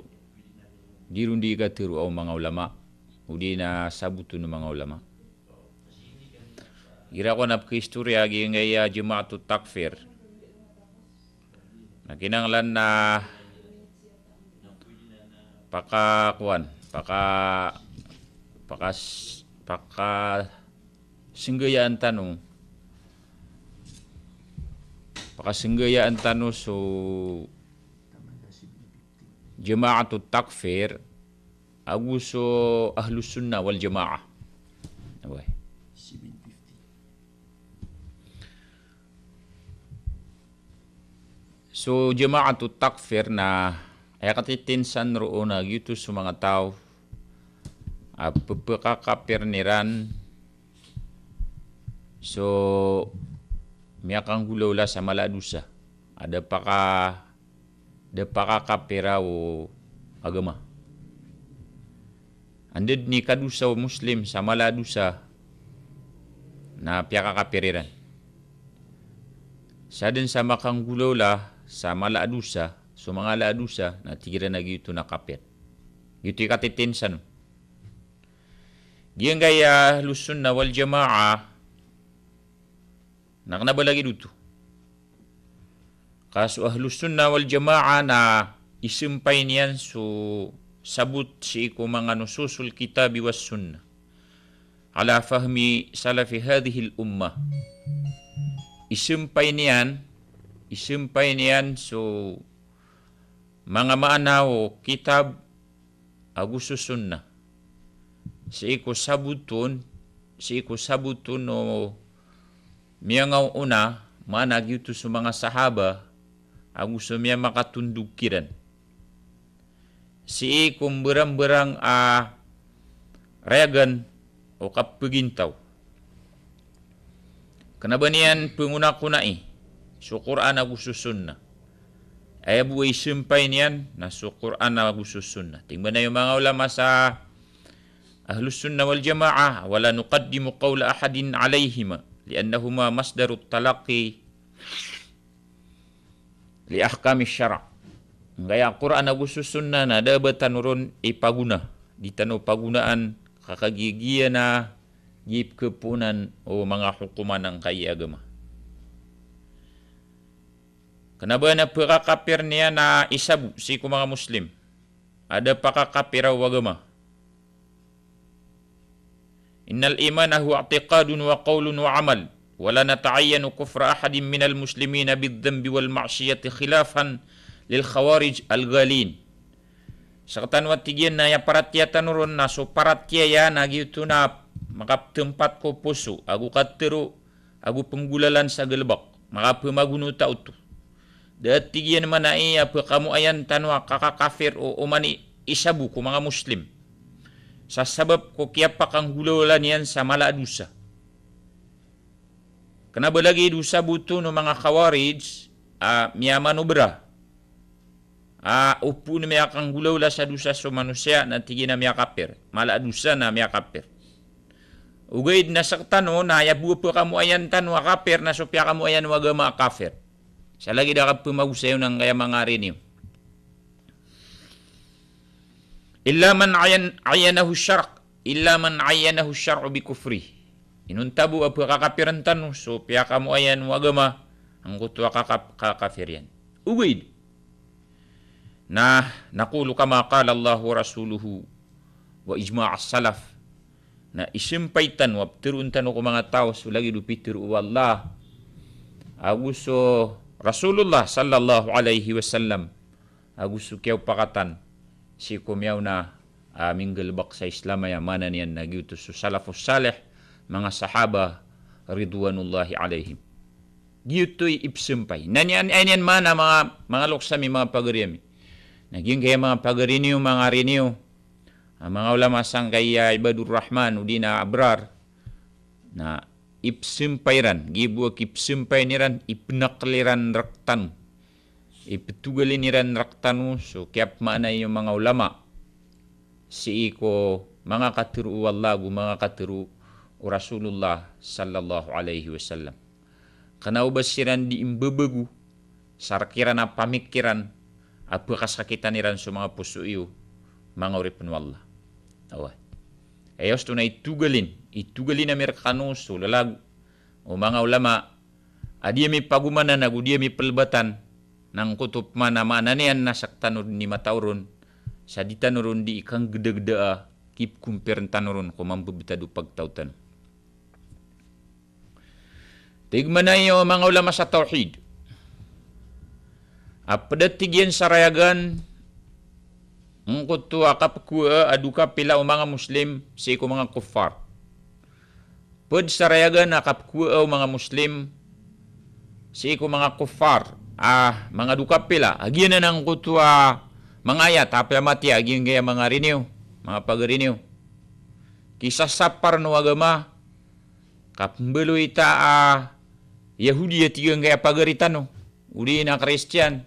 di ron di katharo o manga ulama, odi na sabot o manga ulama. Igira ko na pkhistorya giyangkaya Jama'atut Takfir, na kinanglan na pakakowan, paka, pakas, pakasnggayaan tano, pakasnggayaan tano so Jama'atut Takfir ago so Ahlus Sunnah wal Jama'ah. Abay. So Jama'atut Takfir na aya katitinsan roo na giyoto so manga taw a pphakakapiran iran so miyakanggolawla sa mala a dosa. A da paka, da pakakapira o agama. Anda dn i kadosa o Muslim sa mala a dosa na piyakakapir iran. Sadn sa makanggolawla sa mala a dosa, so manga ala a dosa, na tig iran a giyoto na kapir. Giyoto i katitinsan. Giyangkaya Ahlus Sunnah wal Jama'ah, na kna ba lagid oto. Ka so Ahlus Sunnah wal Jama'ah na ismpay niyan so sabot sii ko manga nususul kitabi was sunnah ala fahmi salafi hadhihil ummah. Ismpay niyan, ismpay niyan so manga maana o kitab ago so sunnah. Sii ko sabot on, sii ko sabot on o miyangaoona, maana giyoto so manga sahaba, ago so miyamakatondog kiran. Sii ko mbarangbarang a rayagan o kapagintaw. Kna ba niyan pngonakonai so Qur'an ago so sunnah. Aya bo a ismpay niyan na so Qur'an ago so sunnah. Tig man o manga ulama sa Ahlus Sunnah wal Jama'ah, "Wa la nuqaddimu qawla ahadin alayhima, li'annahuma masdarut talaqqi li ahkami syara'." Angkaya Qur'an ago so sunnah na da a ba tano ron ipagona, di tano pagonaan ka kagiya giya na gii pkhaponan o manga hokoman angkai a agama. Kna ba na pkhakapir niyan a isa bo sii ko manga Muslim a da pakakapira o agama. "Innal imana huwa i'tiqadun wa qawlun wa amal, wa la nata'ayyanu kufra ahadin minal muslimina bidh-dhanbi wal ma'siyati khilafan lil khawarij al-ghalin." Sktano a tig iyan na aya paratiyaya tano ron na so paratiyaya na giyoto na makaptmpat ko poso, ago katharo, ago pnggolalan sa galbk, makapmagonota oto. Da a tig iyan man a aya pkhamoayan tano a kakakapir o oman i isa bo ko manga Muslim sa sabap ko kiyapakanggolawla niyan sa mala a dosa. Kna ba lagid o sabot o manga Khawarij a miyamanobra a opama na miyakanggolawla sa dosa so manosiya na tig iyan a miyakapir. Mala a dosa na miyakapir. Ogaid na sktano na aya bo a pkhamoayan tano a kapir na so piyakamoayan o agama a kapir. Sa lagid a kapmagosay on angkaya manga ari niyo. "Illa man ayyan-, ayyanahu syar', illa man ayyanahu syar'u bi kufrih." Inonta bo a pkhakapirn tano so piyakamoayan o agama angkoto a kakap-, kakapir iyan. Ogaid na, naqulu kama qala Allahu wa rasuluhu wa ijma' as-salaf. Na ismpay tano a ptharoon tano ko manga taw so lagid o pitharo o Allah ago so Rasulullah sallallahu alayhi wasallam, ago so kiyaopakatan sii ko miyaona a minggalbk sa Islam, aya maana niyan na giyoto so salafus salih, manga sahaba ridwanullahi alayhim. Giyoto i ipsmpay. Na niyan, aya niyan maana, manga, manga loks ami, manga pagari ami. Na giyangkaya manga pagari niyo, manga ari niyo, a manga ulama sangkaya Ibadur Rahman odi na Abrar, na ipsmpay iran, giya bo a kipsmpayan iran, ipnakl iran rktano, iptogalin iran rktano so kiyapmaanai o manga ulama sii ko manga katharo o Allah ago manga katharo o Rasulullah sallallahu alayhi wasallam. Kna o ba siran di imbabago sa rk iran a pamikiran a pkasakitan iran so manga poso iyo, manga oripn o Allah. Awa. Aya osto na itogalin, itogalin ami rkano so lalag o manga ulama a di ami pagomanan ago di ami plbatan, na angkoto pman a maana niyan na sktano dn i matao ron, sa di tano ron di ikanggdagdaa, kipkompirn tano ron ko mambebtad o pagtaw tano. Tig man aya o manga ulama sa tawhid a pd a tig iyan sa rayagan angkoto a kapkowaa a dokapila o manga Muslim sii ko manga kuffar. Pd sa rayagan a kapkowaa o manga Muslim sii ko manga kuffar, a manga dokapila, a giyanan angkoto a manga ayat a piyamatiya a giyangkaya manga riniyo, manga pagari niyo. Kisasaparan o agama, kapmbaloy ta a Yahudi a tig angkaya pagari tano, odi na Kristiyan,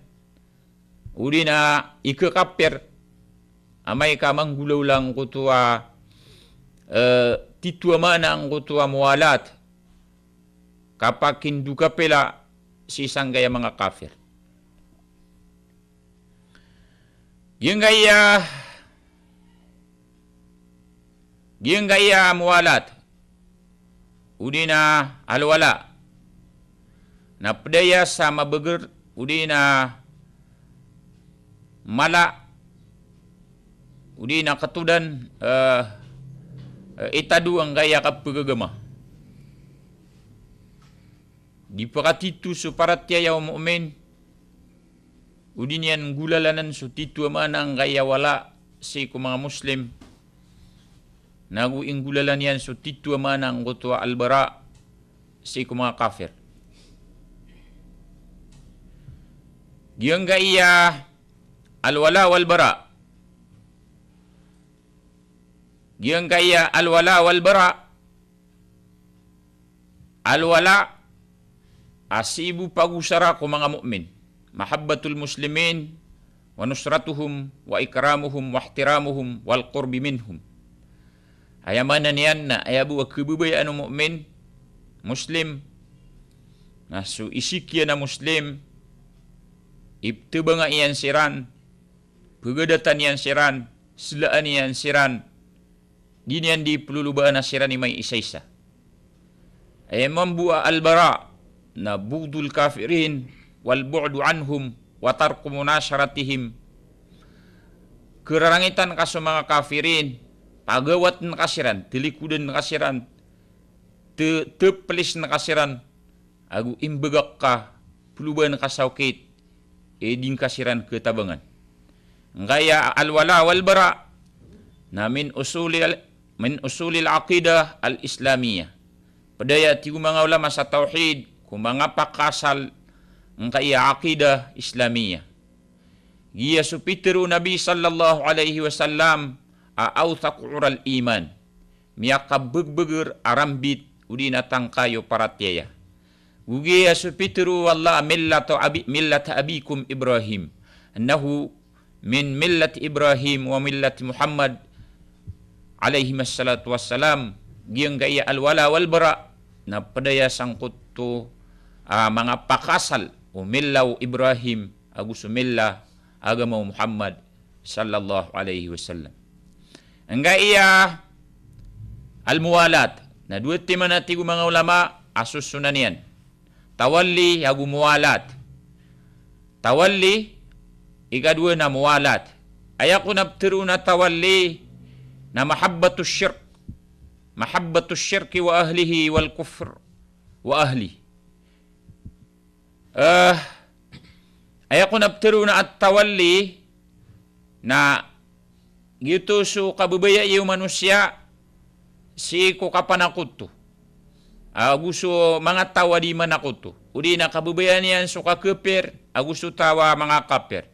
odi na ikakapir, amay ka manggolawla angkoto a, eh, titho a maana angkoto a muwalat, kapakindokapila sii sangkaya manga kafir. Giyangkaya, giyangkaya muwalat, odi na alwala, na pd aya sa mabagr, odi na mala, odi na katodan, eh, eh, itado angkaya kapagagama. Di pakatitho so paratiyaya o mu'min, odi niyan nggolalanan so titho a maana angkaya wala sii ko manga Muslim, nago inggolalan iyan so titho a maana angkoto a albara sii ko manga kafir. Giyangkaya alwala wal bara. Giyangkaya alwala wal bara. Alwala a sii bo pagosara ko manga mu'min. Mahabbatul muslimin wa nusratuhum wa ikramuhum wa ihtiramuhum wal qurbi minhum. Aya maana niyan na aya bo a khababayaan o mu'min, Muslim, na so isik iyan a Muslim, ipthabanga iyan siran, phagadatan iyan siran, slaan iyan siran, di niyan di plolobaan a siran i maiisaisa. Aya mambo a albara na bughdul kafirin wal bu'du anhum wa tarku munasharatihim. Khararangitan ka so manga kafirin, pagawatn ka siran, talikodan ka siran, te-, tplisn ka siran, ago imbgak ka, plobaan ka sa okit, e di ngka siran khatabangan. Angkaya alwala wal bara na min usulil, min usulil aqidah al-Islamiyah. Pd aya tig o manga ulama sa tawhid ko manga pakaasal angkaya aqidah Islamiyah. Giya so pitharo o Nabi sallallahu alaihi wasallam a awthaqu ural iman. Miyakabbgbgr a rambit odi na tangkay o paratiyaya. Go giya so pitharo o Allah a millata abi-, millata abikum Ibrahim. Annahu min millati Ibrahim wa millati Muhammad alaihimas salatu wassalam. Giyangkaya alwala wal bara na pd aya sangkoto a manga pakaasal o milla o Ibrahim ago so milla, agama o Muhammad sallallahu alaihi wasallam. Angkaya al-muwalat na dowa timan a tig o manga ulama a sosonan iyan. Tawalli ago muwalat. Tawalli, ikadowa na muwalat. Aya kon a ptharoon a tawalli na mahabbatus shirk. Mahabbatus shirki wa ahlihi wal kufr wa ahlihi. Eh, aya kon a ptharoon a at-tawalli na giyoto so kababayai o manosiya sii ko kapanakoto ago so manga taw a di manakoto. Odi na kababayaan iyan so kakapir ago so taw a manga kapir.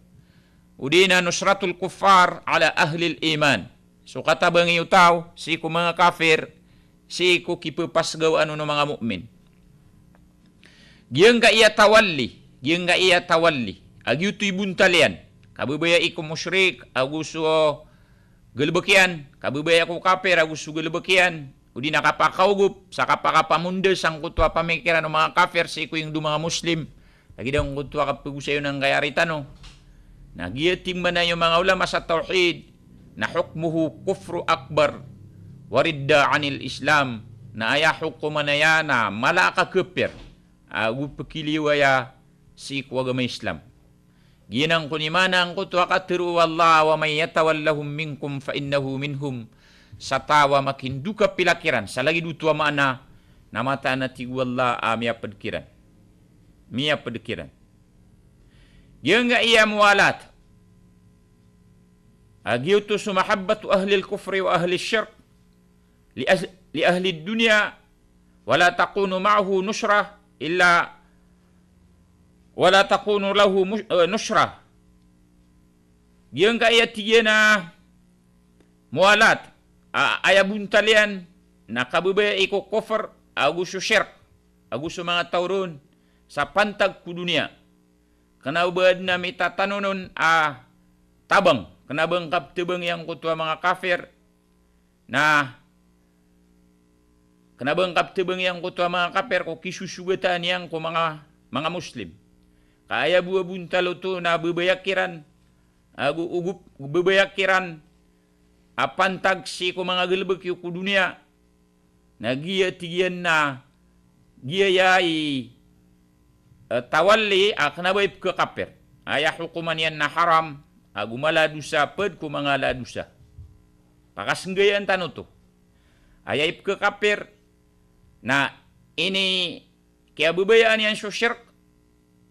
Odi na nusratul kuffar ala ahlil iman. So katabangi o taw sii ko manga kafir, sii ko kipphasgawaan o manga mu'min. Giyangkaya tawalli, giyangkaya tawalli a giyoto i bontal iyan. Kababayai ko mushrik ago so galbk iyan, kababayai ko kafir ago so galbk iyan. Odi na kapakaogop sa kapakapamonda sangkoto a pamikiran o manga kafir sii ko ingd o manga Muslim. Lagid angkoto a kapagosay on angkaya ari tano. Na giya tig mambo o manga ulama sa tawhid na hukmuhu kufru akbar wa ridda anil Islam. Na aya hokoman iyan na mala a kakapir ago pkiliwaya sii ko agama Islam. Giyanan kon i maana angkoto a katharo o Allah, "Wa man yatawallahum minkum fa innahu minhum." Sa taw a makindokapila kiran, sa lagid oto a maana, na mataan a tig o Allah a miyapd kiran. Miyapd kiran. Giyangkaya muwalat a giyoto so mahabbatu ahlil kufri wa ahlish shirk li ah-, li ahlid dunya, wa la takunu ma'ahu nusra illa, wa la takunu lahu mus-, eh, nusra. Giyangkaya tig iyan a muwalat a, aya bontal iyan na kababayai ko kufr ago so shirk ago so manga taw ron sa pantag ko doniya. Kna o ba adn a mitatanod on a tabang, kna ba ngka ptabangi angkoto a manga kafir, na kna ba ngka ptabangi angkoto a manga kafir ko kisosogataan iyan ko manga, manga Muslim. Ka aya bo a bontal oto na babaya kiran, ago ogo, babaya kiran a pantag sii ko manga galbk iyo ko doniya. Na giya tig iyan na giyaya i, eh, tawalli a kna ba ipkhakapir. Aya hokoman iyan na haram, ago mala a dosa pd ko manga ala a dosa. Pakasnggayaan tano oto. Aya ipkhakapir na ini kiyababayaan iyan so shirk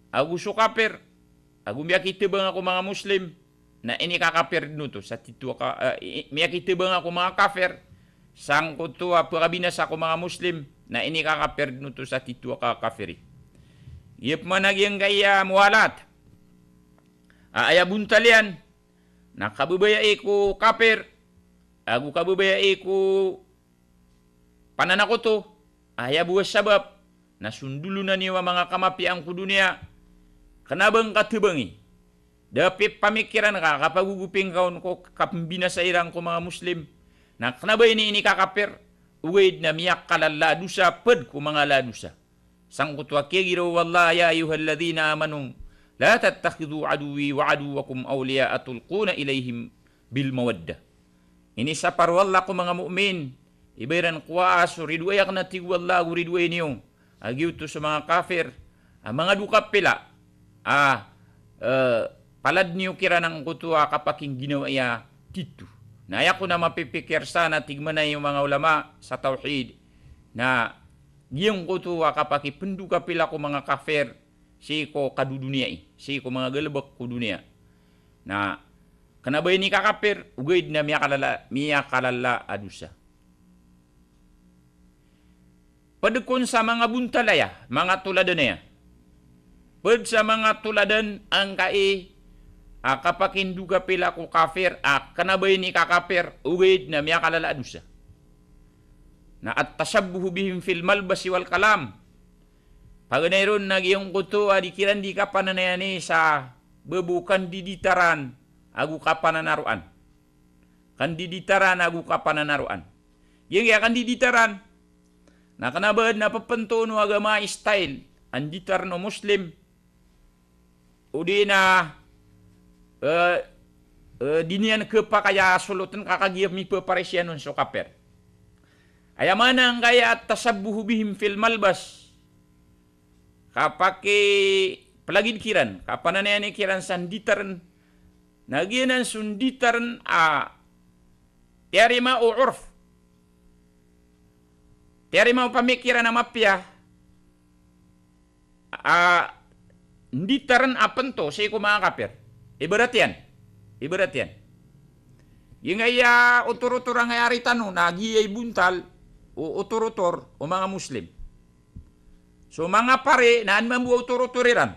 ago so kafir, ago miyakitbanga ko manga Muslim, na inikakafir dn oto sa tito a ka-, eh, i-, miyakitbanga ko manga kafir sangkoto a pkabinasa ko manga Muslim, na inikakafir dn oto sa tito a kakafiri. Giya pman a giyangkaya muwalat a aya bontal iyan na kababayai ko kafir ago kababayai ko pananakoto, aya bo a sabap na sondolonan iyo a manga kamapiyaan ko doniya, kna ba ngka tbangi. Da pipamikiran ka a kapagogoping ka on ko kapmbinasa iran ko manga Muslim. Na kna ba ini, inikakafir, ogaid na miyakalala a dosa pd ko manga ala a dosa. Sangkoto a kiyagiraw o Allah, "Ya ayyuhalladhina amanu, la tattakhidhu aduwwi wa aduwwakum awliya'a tulquna ilayhim bil mawaddah." Inisapar o Allah ko manga mu'min, iba iran kowaa so ridoay akn a tig o Allah ago ridoay niyo, a giyoto so manga kafir a manga dokapila a, eh, palad niyo kiran angkoto a kapakingginawai a tito. Na aya kon a mapipikir san a tig mambo o manga ulama sa tawhid na giyangkoto a kapakipndokapila ko manga kafir sii ko kadodoniyai, sii ko manga galbk ko doniya. Na kna ba inikakafir, ogaid na miyakalala, miyakalala a dosa. Pd kon sa manga bontal aya, manga toladan aya. Pd sa manga toladan angkai a kapakindokapila ko kafir a kna ba inikakafir, ogaid na miyakalala a dosa. Na at-tashabbuhu bihim fil malbasi wal kalam. Paganay ron na giyangkoto a di kiran di kapananayani sa babo kandiditaran ago kapananaroan. Kandiditaran ago kapananaroan. Giyangkaya kandiditaran na kna ba adn a ppntoon o agama a style a nditarn o Muslim. O di na, eh, eh, di niyan khapakay a solotn ka kagiya mipapares iyan on so kafir. Aya maana angkaya at-tashabbuhu bihim fil malbas. Kapakiplagid kiran, kapananayani kiran sa nditarn. Na giyanan so nditarn a tiyarima o orf. Tiyarima o pamikiran a mapiya a nditarn a pnto sii ko manga kafir. Ibarat iyan. Ibarat iyan. Giyangkaya otorotor angkaya ari tano na giya i bontal o otorotor o manga Muslim. So manga pari na adn mambo a otorotor iran.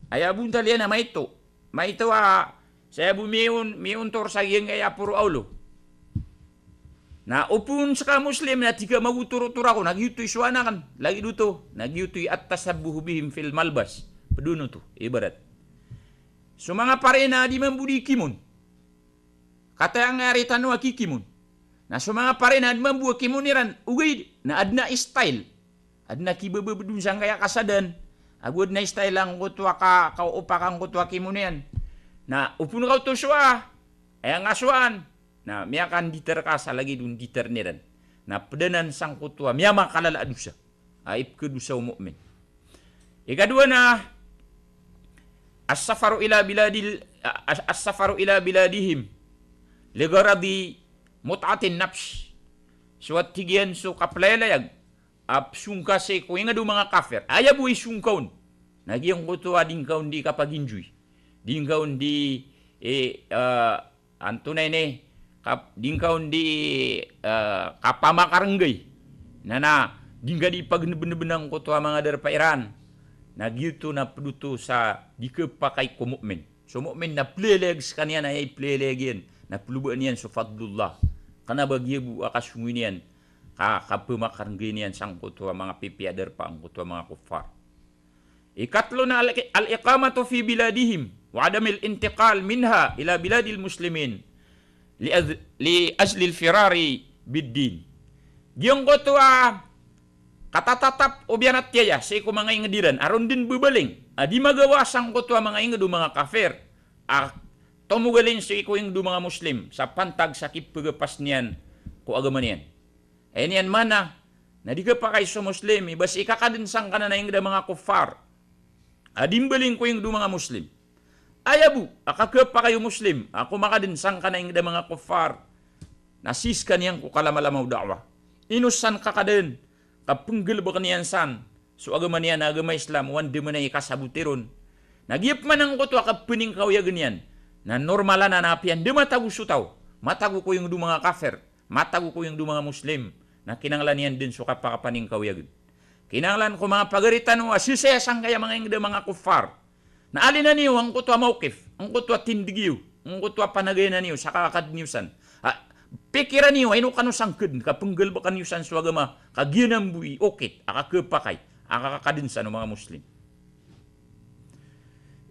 Aya bontal iyan na maito. Maito a saya bo miyon, miyontor sa giyangkaya poro a olo. Na opon ska Muslim na tig ka magotorotor ako, na giyoto i so anak akn, lagid oto, na giyoto i at-tashabbuhu bihim fil malbas. Pd on oto, ibarat. So manga pari na di mambo di kimon. Kataya angkaya ari tano a kikimon. Na so manga pari na di mambo a kimon iran, ogaid na adn a style. Adn a kibababd on sangkaya kasadan. Ago adn a style angkoto a ka, kaopak angkoto a kimon iyan. Na opon ka oto so a, aya nga sowaan, na miyakanditar ka sa lagid o nditar iran. Na pd anan sangkoto a miyamakalala a dosa a ipkhadosa o mu'min. Ikadowa na, as-safaru ila biladil, as-, as-safaru ila biladihim li gharadi mut'atin nafs. So a tig iyan so kaplayalayag a psongka sii ko ingd o manga kafir. Aya bo i songka on na giyangkoto a di ngka on di kapaginjoy, di ngka on di, eh, ah, antonaa ini, kap-, di ngka on di, eh, kapamakarnggay. Na, na di ngka di pagnbnbn angkoto a manga darpa iran. Na giyoto na pd oto sa di khapakay ko mu'min. So mu'min na playalayag skaniyan, aya iplayalayag iyan na plobaan iyan so fadlullah. Kna ba giya bo a kasongoy niyan, ka, kapamakarnggay niyan sangkoto a manga pipiya a darpa angkoto a manga kuffar. Ikatlo na al-, al-iqamatu fi biladihim wa adamil intiqal minha ila biladil muslimin li az-, li ajlil firari bid-din. Giyangkoto a katatatap o biyanatiyaya sii ko manga ingd iran a ron dn bbaling a di magawa sangkoto a manga ingd o manga kafir a tomogalin sii ko ingd o manga Muslim sa pantag sa kipagapas niyan ko agama niyan. Aya niyan maana na di khapakay so Muslim i ba sii kakadn sangkanan a ingd a manga kuffar a di mbaling ko ingd o manga Muslim. Aya bo a kakhapakay o Muslim a komakadn sangkanan a ingd a manga kuffar na sii skaniyan ko kalamalama o da'wah. Ino san kakadn ka pnggalbkn iyan san so agama niyan a agama Islam, o anda man i kasaboti ron. Na giya pman angkoto a kapningkaoyagn iyan na normal anan a apiya anda matago so taw, matago ko ingd o manga kafir, matago ko ingd o manga Muslim, na kinanglan iyan dn so kapakapaningkaoyagn. Kinanglan ko manga pagari tano a sisaya sangkaya manga ingd a manga kuffar na alina niyo angkoto a mawqif, angkoto a tindg iyo, angkoto a panagayan niyo sa kakadn iyo san. A, pikiran iyo, ino kano sangkn ka pnggalbkn iyo san so agama, ka giyanan bo i okit a kakhapakay a kakadn san o manga Muslim.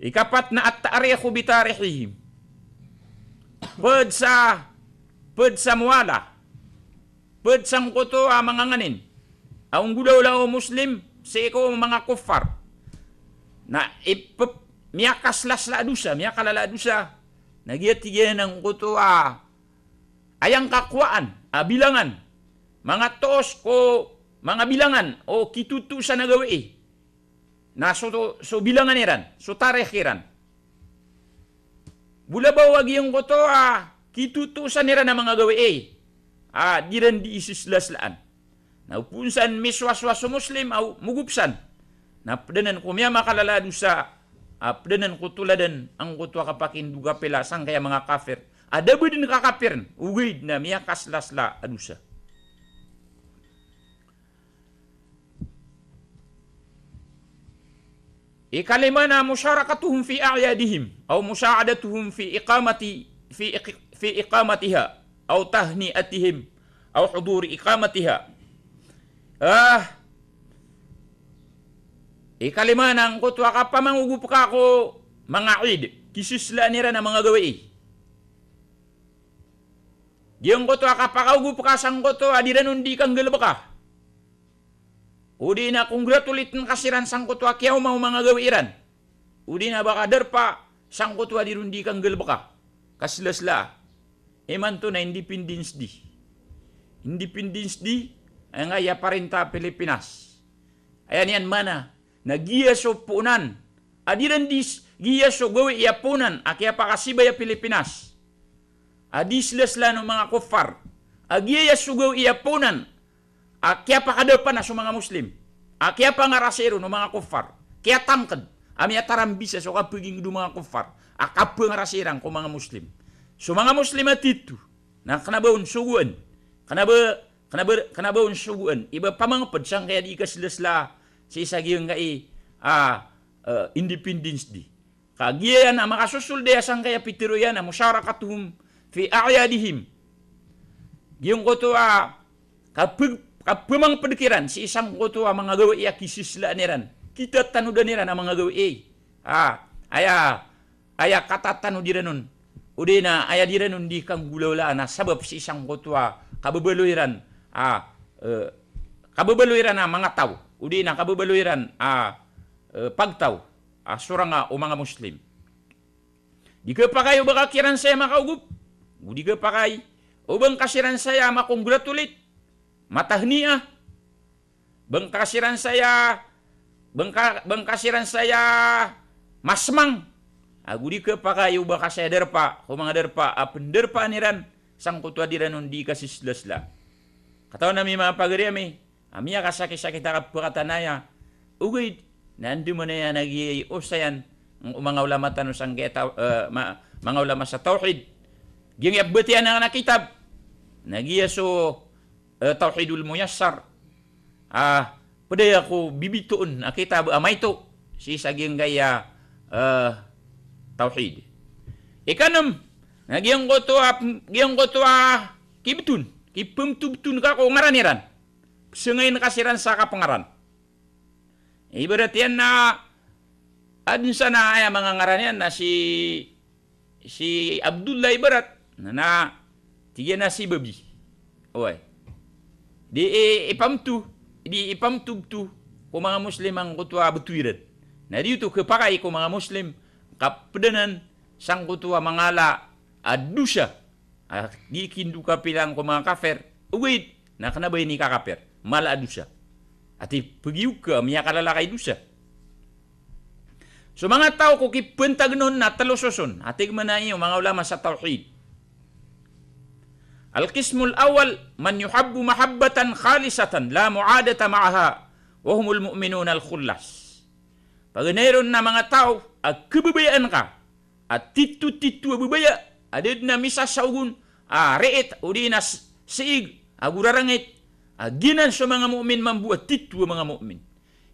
Ikapat na at-ta'rikhu bi tarihihim. Pd sa, pd sa mowala, pd sangkoto a manga nganin a onggolawlaa o Muslim sii ko manga kuffar na ip-, miyakaslasla a dosa, miyakalala a dosa. Na giya tig iyan angkoto a aya ngkakowaan a bilangan, manga toos ko manga bilangan o kitotoosan a gawii. Na so, so bilangan iran, so tarikh iran. Bolabaw a giyangkoto a kitotoosan iran a manga gawii a di ran di isislaslaan. Na opon san miswaswas so Muslim a mogop san na pd anan ko miyamakalala a dosa, a pd anan ko toladan angkoto a kapakindog a pila sangkaya manga kafir a da bo dn kakafirn, ogaid na miyakaslasla a dosa. Ikalima na musharakatuhum fi a'yadihim, aw musa'adatuhum fi iqamati, fi iq-, fi iqamatiha, aw tahni'atihim, aw huduri iqamatiha. Ah, ikalima na angkoto a kapamangogop ka ko manga Eid, kisislaan iran a manga gawii. Giyangkoto a kapakaogop ka sangkoto a di ran on di kanggalbka. O di na congratulate ngka siran sangkoto a kiyaoma o manga gawii ran. O di na ba ka darpa sangkoto a di ron di kanggalbka. Kaslasla. Imanto na Independence Day. Independence Day, aya ngka iya parinta a Pilipinas. Aya niyan maana na giya so poonan a di ran di s-, giya so gawii a poonan a kiyapakasibay a Pilipinas a di slaslaan o manga kuffar. A giya so gawii a poonan a kiyapakadapana so manga Muslim, a kiyapangarasay ron o manga kuffar, kiyatangkd a miyatarambisa so kapagingd o manga kuffar a kapangarasay iran ko manga Muslim. So manga Muslim a tito na kna ba on sogoan, kna ba, kna ba, kna ba on sogoan i ba pamangpd sangkaya di kaslasla sii sa giyangkai a, eh, Independence Day. Ka giya iyan a makasosold aya sangkaya pitharo iyan a musharakatuhum fi a'yadihim. Giyangkoto a kapag-, kapamangpd kiran sii sangkoto a manga gawii a kisislaan iran, kitatanodan iran a manga gawii. Ah, aya, aya katatanod iran on, o di na aya di ran on di kanggolawlaan a sabap sii sangkoto a kababaloy iran a, eh, kababaloy iran a manga taw, o di na kababaloy iran a, eh, pagtaw a sorang a o manga Muslim. Di khapakay o ba ka kiran saya makaogop, go di khapakay o ba ngka siran saya ma-congratulate, matahniah, ba ngka siran saya, ba ngka, ba ngka siran saya masmang, ago di khapakay o ba ka saya darpa ko manga darpa a pndarpaan iran sangkoto a di ran on di kasislasla. Katawan ami manga pagari ami, a miyakasakisakit a kapakatanaya. Ogaid na andamanaya na giya i osayan o manga ulama tano sangkaya taw-, eh, ma-, manga ulama sa tawhid. Giyangkaya batiya anan a kitab na giya so, eh, Tawhidul Muyassar. Ah, pd aya ko bibitoon a kitab a maito sii sa giyangkaya, eh, tawhid. Ikanem, na giyangkoto a, giyangkoto a kibton, kipmtobton ka ko ngaran iran. Psngain ka siran sa kapngaran. Ibarat iyan na adn sa na aya manga ngaran iyan na si, si Abdullah ibarat. Na, na, tig iyan a si babi. Oway. Di i-, ipamto, di ipamtobto ko manga Muslim angkoto a btowi ran. Na di oto khapakay ko manga Muslim, kapd anan sangkoto a manga ala a dosa. Ah, di kindokapilaan ko manga kafir. Ogaid na kna ba inikakafir. Mala a dosa. Ati pgiyoka, miyakalala ka i dosa. So manga taw ko kipantagn on na tlo soson. Ati gmanai o manga ulama sa tawhid. Al-qismul awwal, man yuhabbu mahabbatan khalisatan la mu'adata ma'aha, wa humul mu'minunal khullas. Paganay ron na manga taw a khababayaan ka a titotito a babaya a da dn a misasaog on a riit odi na s-, siig ago rarangit, a giyanan so manga mu'min mambo a tito a manga mu'min.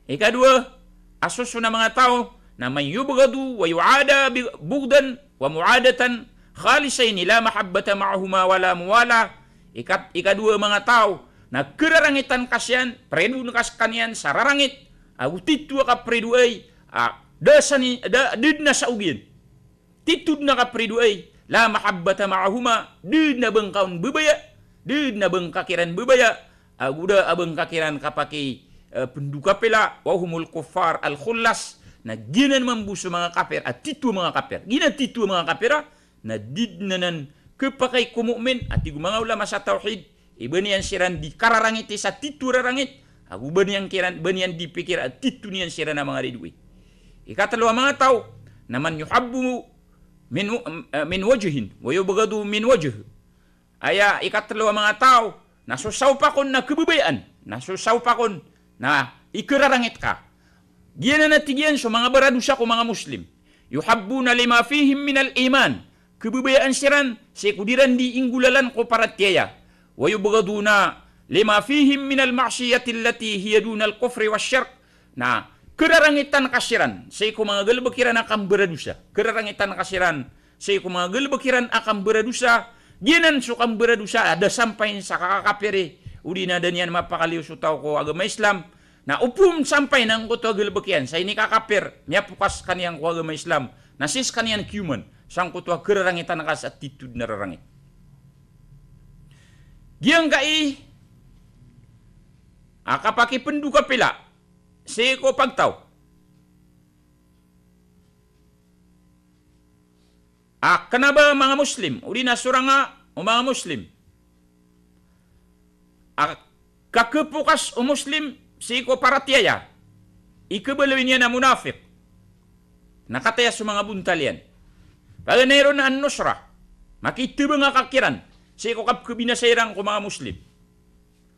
Ikadowa a soson a manga taw na man yubghadu wa yu'ada bi-, bughdan wa mu'adatan khalisaini la mahabbata ma'ahuma wa la muwalah. Ikat-, ikadowa a manga taw na khararangitan ka siyan, pridoon ka skaniyan sa rarangit, ago tito a kapridoay, a, da sani, da, da dn a saog iyan. Tito dn a kapridoay, la mahabbata ma'ahuma, da dn a ba ngka on babaya, da dn a ba ngka kiran babaya, ago da a ba ngka kiran kapaki, eh, pndokapila, wa humul kuffar al khullas, na giyanan mambo so manga kafir a tito a manga kafir. Giyanan tito a manga kafir a, na di dn anan khapakay ko mu'min, a tig o manga ulama sa tawhid, i ba niyan siran di kararangiti sa tito a rarangit, ago ba niyan kiran, ba niyan di pikir a tito niyan siran a manga ridoay. Ikatlo a manga taw na man yuhabbu min, eh, min wajhin wa yubghadu min wajh. Aya ikatlo a manga taw na so saopak on na khababayaan, na so saopak on na ikararangit ka. Giyanan a tig iyan so manga baradosa ko manga Muslim. Yuhabbuna lima fihim minal iman. Khababayaan siran sii ko di ran di inggolalan ko paratiyaya. Wa yubghaduna lima fihim minal ma'siyati allati hiya dunal kufri wash shirk. Na, khararangitan ka siran sii ko manga galbk iran a kambaradosa. Khararangitan ka siran sii ko manga galbk iran a kambaradosa. Giyanan so kambaradosa a da sampay sa kakakapiri, odi na da niyan mapakaliyo so taw ko agama Islam. Na opama sampay na angkoto a galbk iyan sa inikakapir, miyapokas skaniyan ko agama Islam, na sii skaniyan kiyoman sangkoto a khararangitan ka sa tito dn a rarangit. Giyangkai a kapakipndokapila sii ko pagtaw a kna ba manga Muslim, odi na sorang o manga Muslim a kakhapokas o Muslim sii ko paratiyaya, i kabaloy niyan a munafik. Na kataya so manga bontal iyan. Paganay ron na an-nusra, makitabang ka kiran sii ko kapkhabinasa iran ko manga Muslim.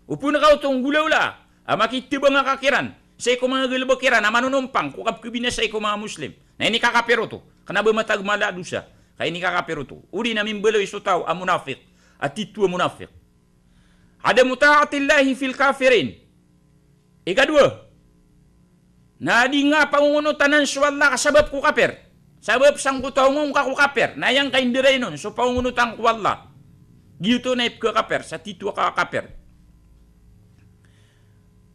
Opama ka oto nggolawlaa a makitabang ka kiran sii ko manga galbk iran a manonompang ko kapkhabinasa ko manga Muslim, na inikakapir oto. Kna ba matag mala a dosa ka inikakapir oto. Odi na mimbaloy so taw a munafik, a tito a munafik. Adamu ta'atillahi fil kafirin. Ikadowa, na di nga pangongonotan so Allah ka sabap ko kapir. Sabap sangkoto a onga ngka ko kapir, na aya ngka indaray on so pangongonotan ko Allah. Giyoto na ipkhakapir sa tito a kakapir.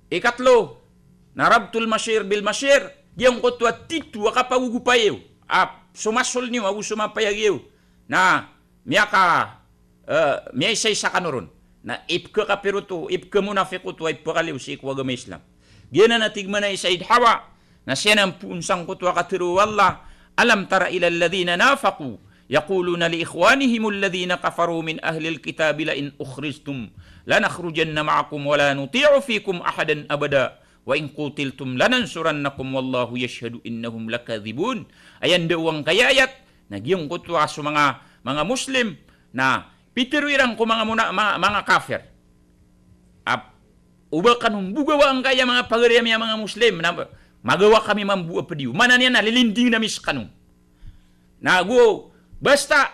Ikatlo, na rabtul mashir bil mashir, giyangkoto a tito a kapagogopa iyo a so masol niyo ago so mapayag iyo na miyaka, eh, miyaisaisakan oron. Na ipkhakapir oto, ipkhamunafik oto a ipkhakaliyo sii ko agama Islam. Giyanan a tig mambo i Sayyid Hawa, na siyanan poon sangkoto a katharo o Allah Alam tara ila alladhina nafaqu yaquluna li ikhwanihim alladhina kafaru min ahlil kitabi la in ukhrijtum lanakhrujanna ma'akum wa la nuti'u fikum ahadan abada wa in qutiltum lanansurannakum wallahu yashhadu innahum lakadhibun. Aya ndao angkaya ayat na giyangkoto a so manga, manga Muslim na pitharo iran ko manga muna-, manga, manga kafir a o ba kano mbogawa angkaya manga pagari ami a manga Muslim na magawa kami mambo a pd iyo. Maana niyan na lilinding ami skano. Na go basta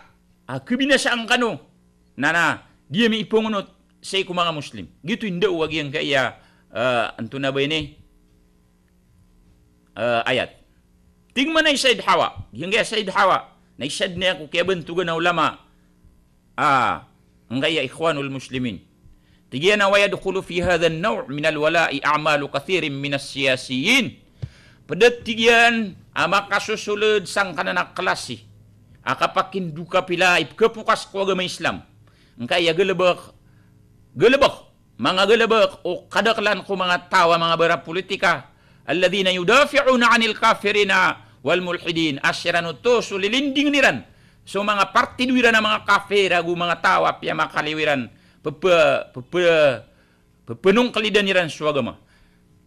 a khabinasaan kano na, na di ami ipongonot sii ko manga Muslim. Giyoto i ndao a giyangkaya, eh, antonaa ba ini, eh, ayat. Tig mambo i Sayyid Hawa, giyangkaya Sayyid Hawa na isa dn iyan ko kiyabantogan a ulama a angkaya Ikhwanul Muslimin. Tig iyan a wa yadkhulu fi hadha an-naw' min al-wala'i a'malu kathirin min as-siyasiyin. Pd a tig iyan a makasosold sangkanan a klasi a kapakindokapila i pkhapokas ko agama Islam angkaya galbk, galbk, manga galbk o kadaklan ko manga taw a manga barapolitika, alladhina yudafi'una 'anil kafirina wal mulhidin. A siran oto so lilinding iran so manga partido iran a manga kafir ago manga taw a piyamakaliyo iran, pep-, pep-, pephanongkalidan iran so agama.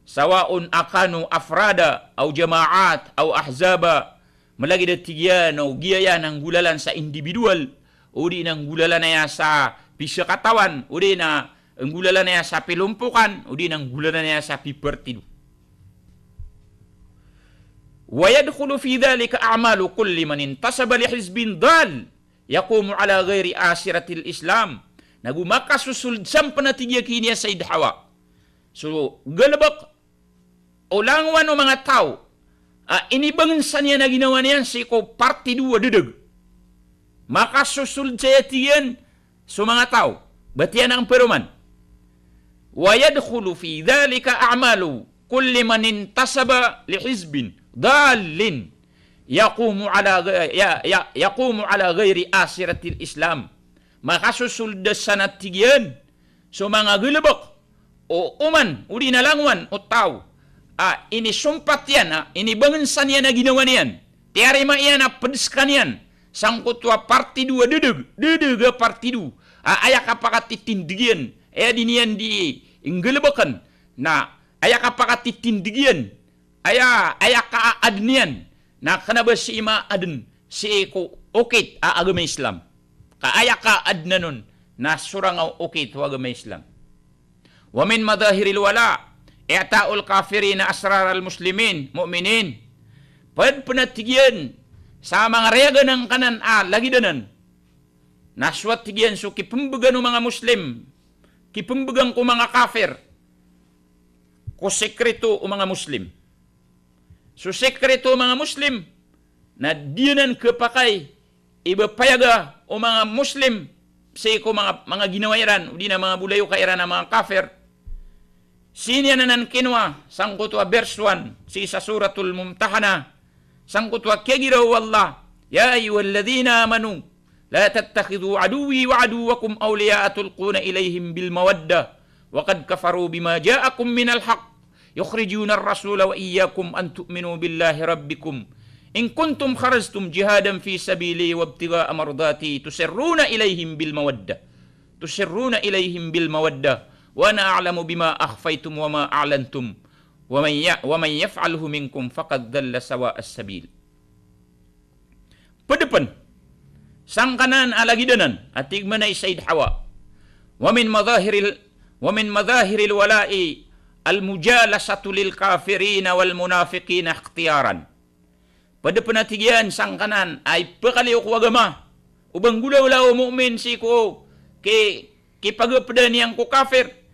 Sawa'un akanu afrada aw jama'at aw ahzaba. Malagid a tig iyan o giya iyan a nggolalan sa individual, odi na nggolalan iyan sa pisakatawan, odi na nggolalan iyan sa pilompokan, odi na nggolalan iyan sa pipartido. Wa yadkhulu fi dhalika a'malu kulli man intasaba li hizbin dhal yaqumu ala ghairi asiratil Islam. Na go makasosold san pn a tig iyan kini a Sayyid Hawa so galbk o langowan o manga taw a inibangnsa niyan a ginawa niyan sii ko partido a ddag. Makasosold saya tig iyan so manga taw, batiya nan paroman. Wa yadkhulu fi dhalika a'malu kulli man intasaba li hizbin dhallin yaqumu ala gha-, ya, ya, yaqumu ala ghairi asiratil Islam. Makasosold san a tig iyan so manga galbk o oman, odi na langowan o taw a inisompat iyan, a inibangnsa niyan a ginawa niyan, tiyarima iyan a pd skaniyan sangkoto a partido a ddag, ddag a partido a aya kapakatitindg iyan, aya di niyan di nggalbkn, na aya kapakatitindg iyan, aya, aya kaadn iyan na kna ba sii maadn sii ko okit a agama Islam. Ka aya kaadn anon na sorang o okit o agama Islam. Wa min madhahiril wala, i'ta'ul kafirina asraral muslimin, mu'minin. Pd pn a tig iyan sa manga rayagan angkanan a lagid anan na so a tig iyan so kipmbgan o manga Muslim, kipmbgan ko manga kafir ko sekreto o manga Muslim. So sekreto o manga Muslim na di anan khapakay i ba payaga o manga Muslim sii ko manga, manga ginawa iran, odi na manga bolayoka iran a manga kafir. Sii niyan anan kinowa sangkoto a verse one sii sa Suratul Mumtahanah, sangkoto a kiyagiraw o Allah, "Ya ayyuhalladhina amanu, la tattakhidhu aduwwi wa aduwwakum awliya'a tulquna ilayhim bil mawaddah, wa qad kafaru bima ja'akum minal haqq, yukhrijunar rasula wa iyyakum an tu'minu billahi rabbikum, in kuntum kharajtum jihadan fi sabili wabtigha'a mardati tusirruna ilayhim bil mawaddah, tusirruna ilayhim bil mawaddah, wa ana a'lamu bima akhfaytum wa ma a'lantum, wa man ya-, wa man yaf'alhu minkum faqad dhalla sawa'as sabil." Pd pn sangkanan a lagid anan a tig mambo i Sayyid Hawa, "Wa min madhahiril, wa min madhahiril wala'i al-mujalasatu lil kafirina wal munafiqina ikhtiyaran." Pd pn a tig iyan sangkanan a ipakaliyo ko agama o ba nggolawla o mu'min sii ko ki-, kipagpda niyan ko kafir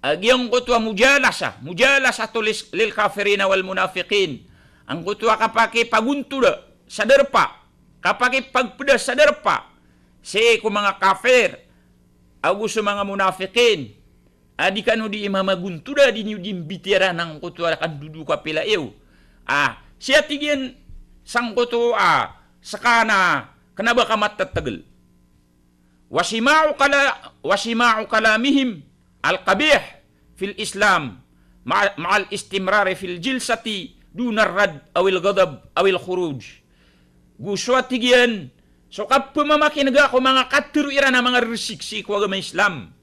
a giyangkoto a mujalasa, mujalasatu lis-, lil kafirina wal munafiqin. Angkoto a kapakipagontoda sa darpa, kapakipagpda sa darpa sii ko manga kafir ago so manga munafiqin. A di kano di mamagontoda, di niyo di mbitiyaran angkoto a kandodokapila iyo. A, sii a tig iyan sangkoto a ska na kna ba ka matatagl. Wa sima'u kala-, wa sima'u kalamihim al-qabih fil Islam ma'a, ma'al istimrari fil jilsati dunar radd awil ghadab awil khuruj. Go so a tig iyan, so kapemamakinega ko manga katero iran a manga resik sii ko agama Islam.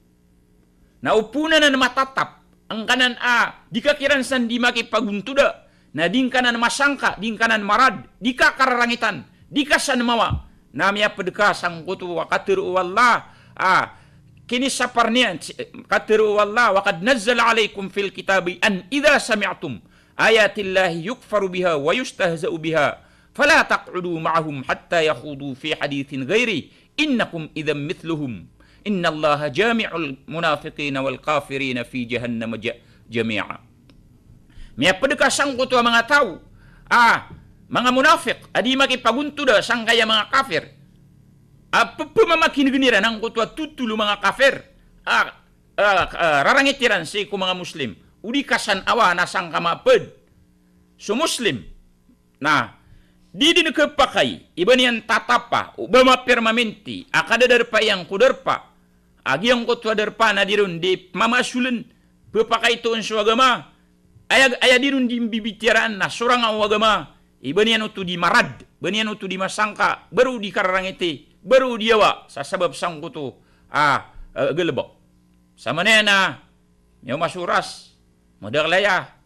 Na o poonan a matatap, angkanan a di ka kiran san di makipagontoda, na di ngka nan masangka, di ngka nan marad, di ka kararangitan, di ka san mawa. Na miyaped ka sangkoto a katero o Allah, a, kinisapar niyan, katero o Allah, "Wa qad nazzala alaykum fil kitabi an idha sami'tum ayatillahi yukfaru biha wa yustahza'u biha, fala taq'udu ma'ahum hatta yakhudu fi hadithin ghayrih, innakum idhan mithluhum. Innallaha jami'ul munafiqina wal kafirina fi jahannama ja-, jami'a." Miyaped ka sangkoto a manga taw a manga monafik a di makipagontoda sangkaya manga kafir a pepemamakinegen iran angkoto a totol o manga kafir a, a, a, rarangit iran sii ko manga Muslim. O di ka san awa na sangka maped so Muslim na di den kepakay i ba niyan tatapa o ba mapermanente a kadadarpa iyan ko darpa a giyangkoto a darpa na di ron di mamasolen, pepakaitoon so agama. Aya, aya di ron di mbibitiyaraan na sorang a o agama i ba niyan oto di marad, ba niyan oto di masangka, ba ron di kararangiti, ba ron di awa sa sabap sangkoto a, a, galebek. Samanaya na miyaoma so oras, madakel aya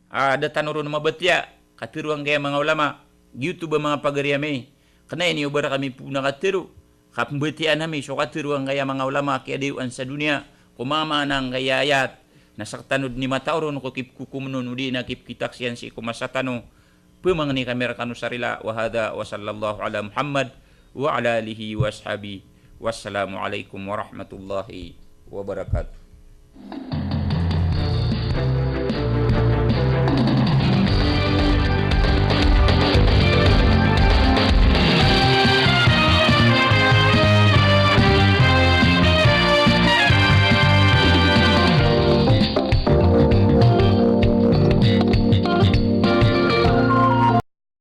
a da tano ron mabatiya, katero angkaya manga ulama, giyoto ba manga pagari ami, kena ini o ba rekami poon a katero, kapembatiyaan ami so katero angkaya manga ulama a kiyadayoan sa doniya ko manga maana angkaya ayat, na sektano den i matao ron ko kipkokomen on odi na kipkitaksiyan sii ko masa tano. Pemangni kami rekano sa rila. Wa hadha wa sallallahu ala Muhammad wa ala alihi wa ashabihi. Wassalamu alaikum warahmatullahi wabarakatuh.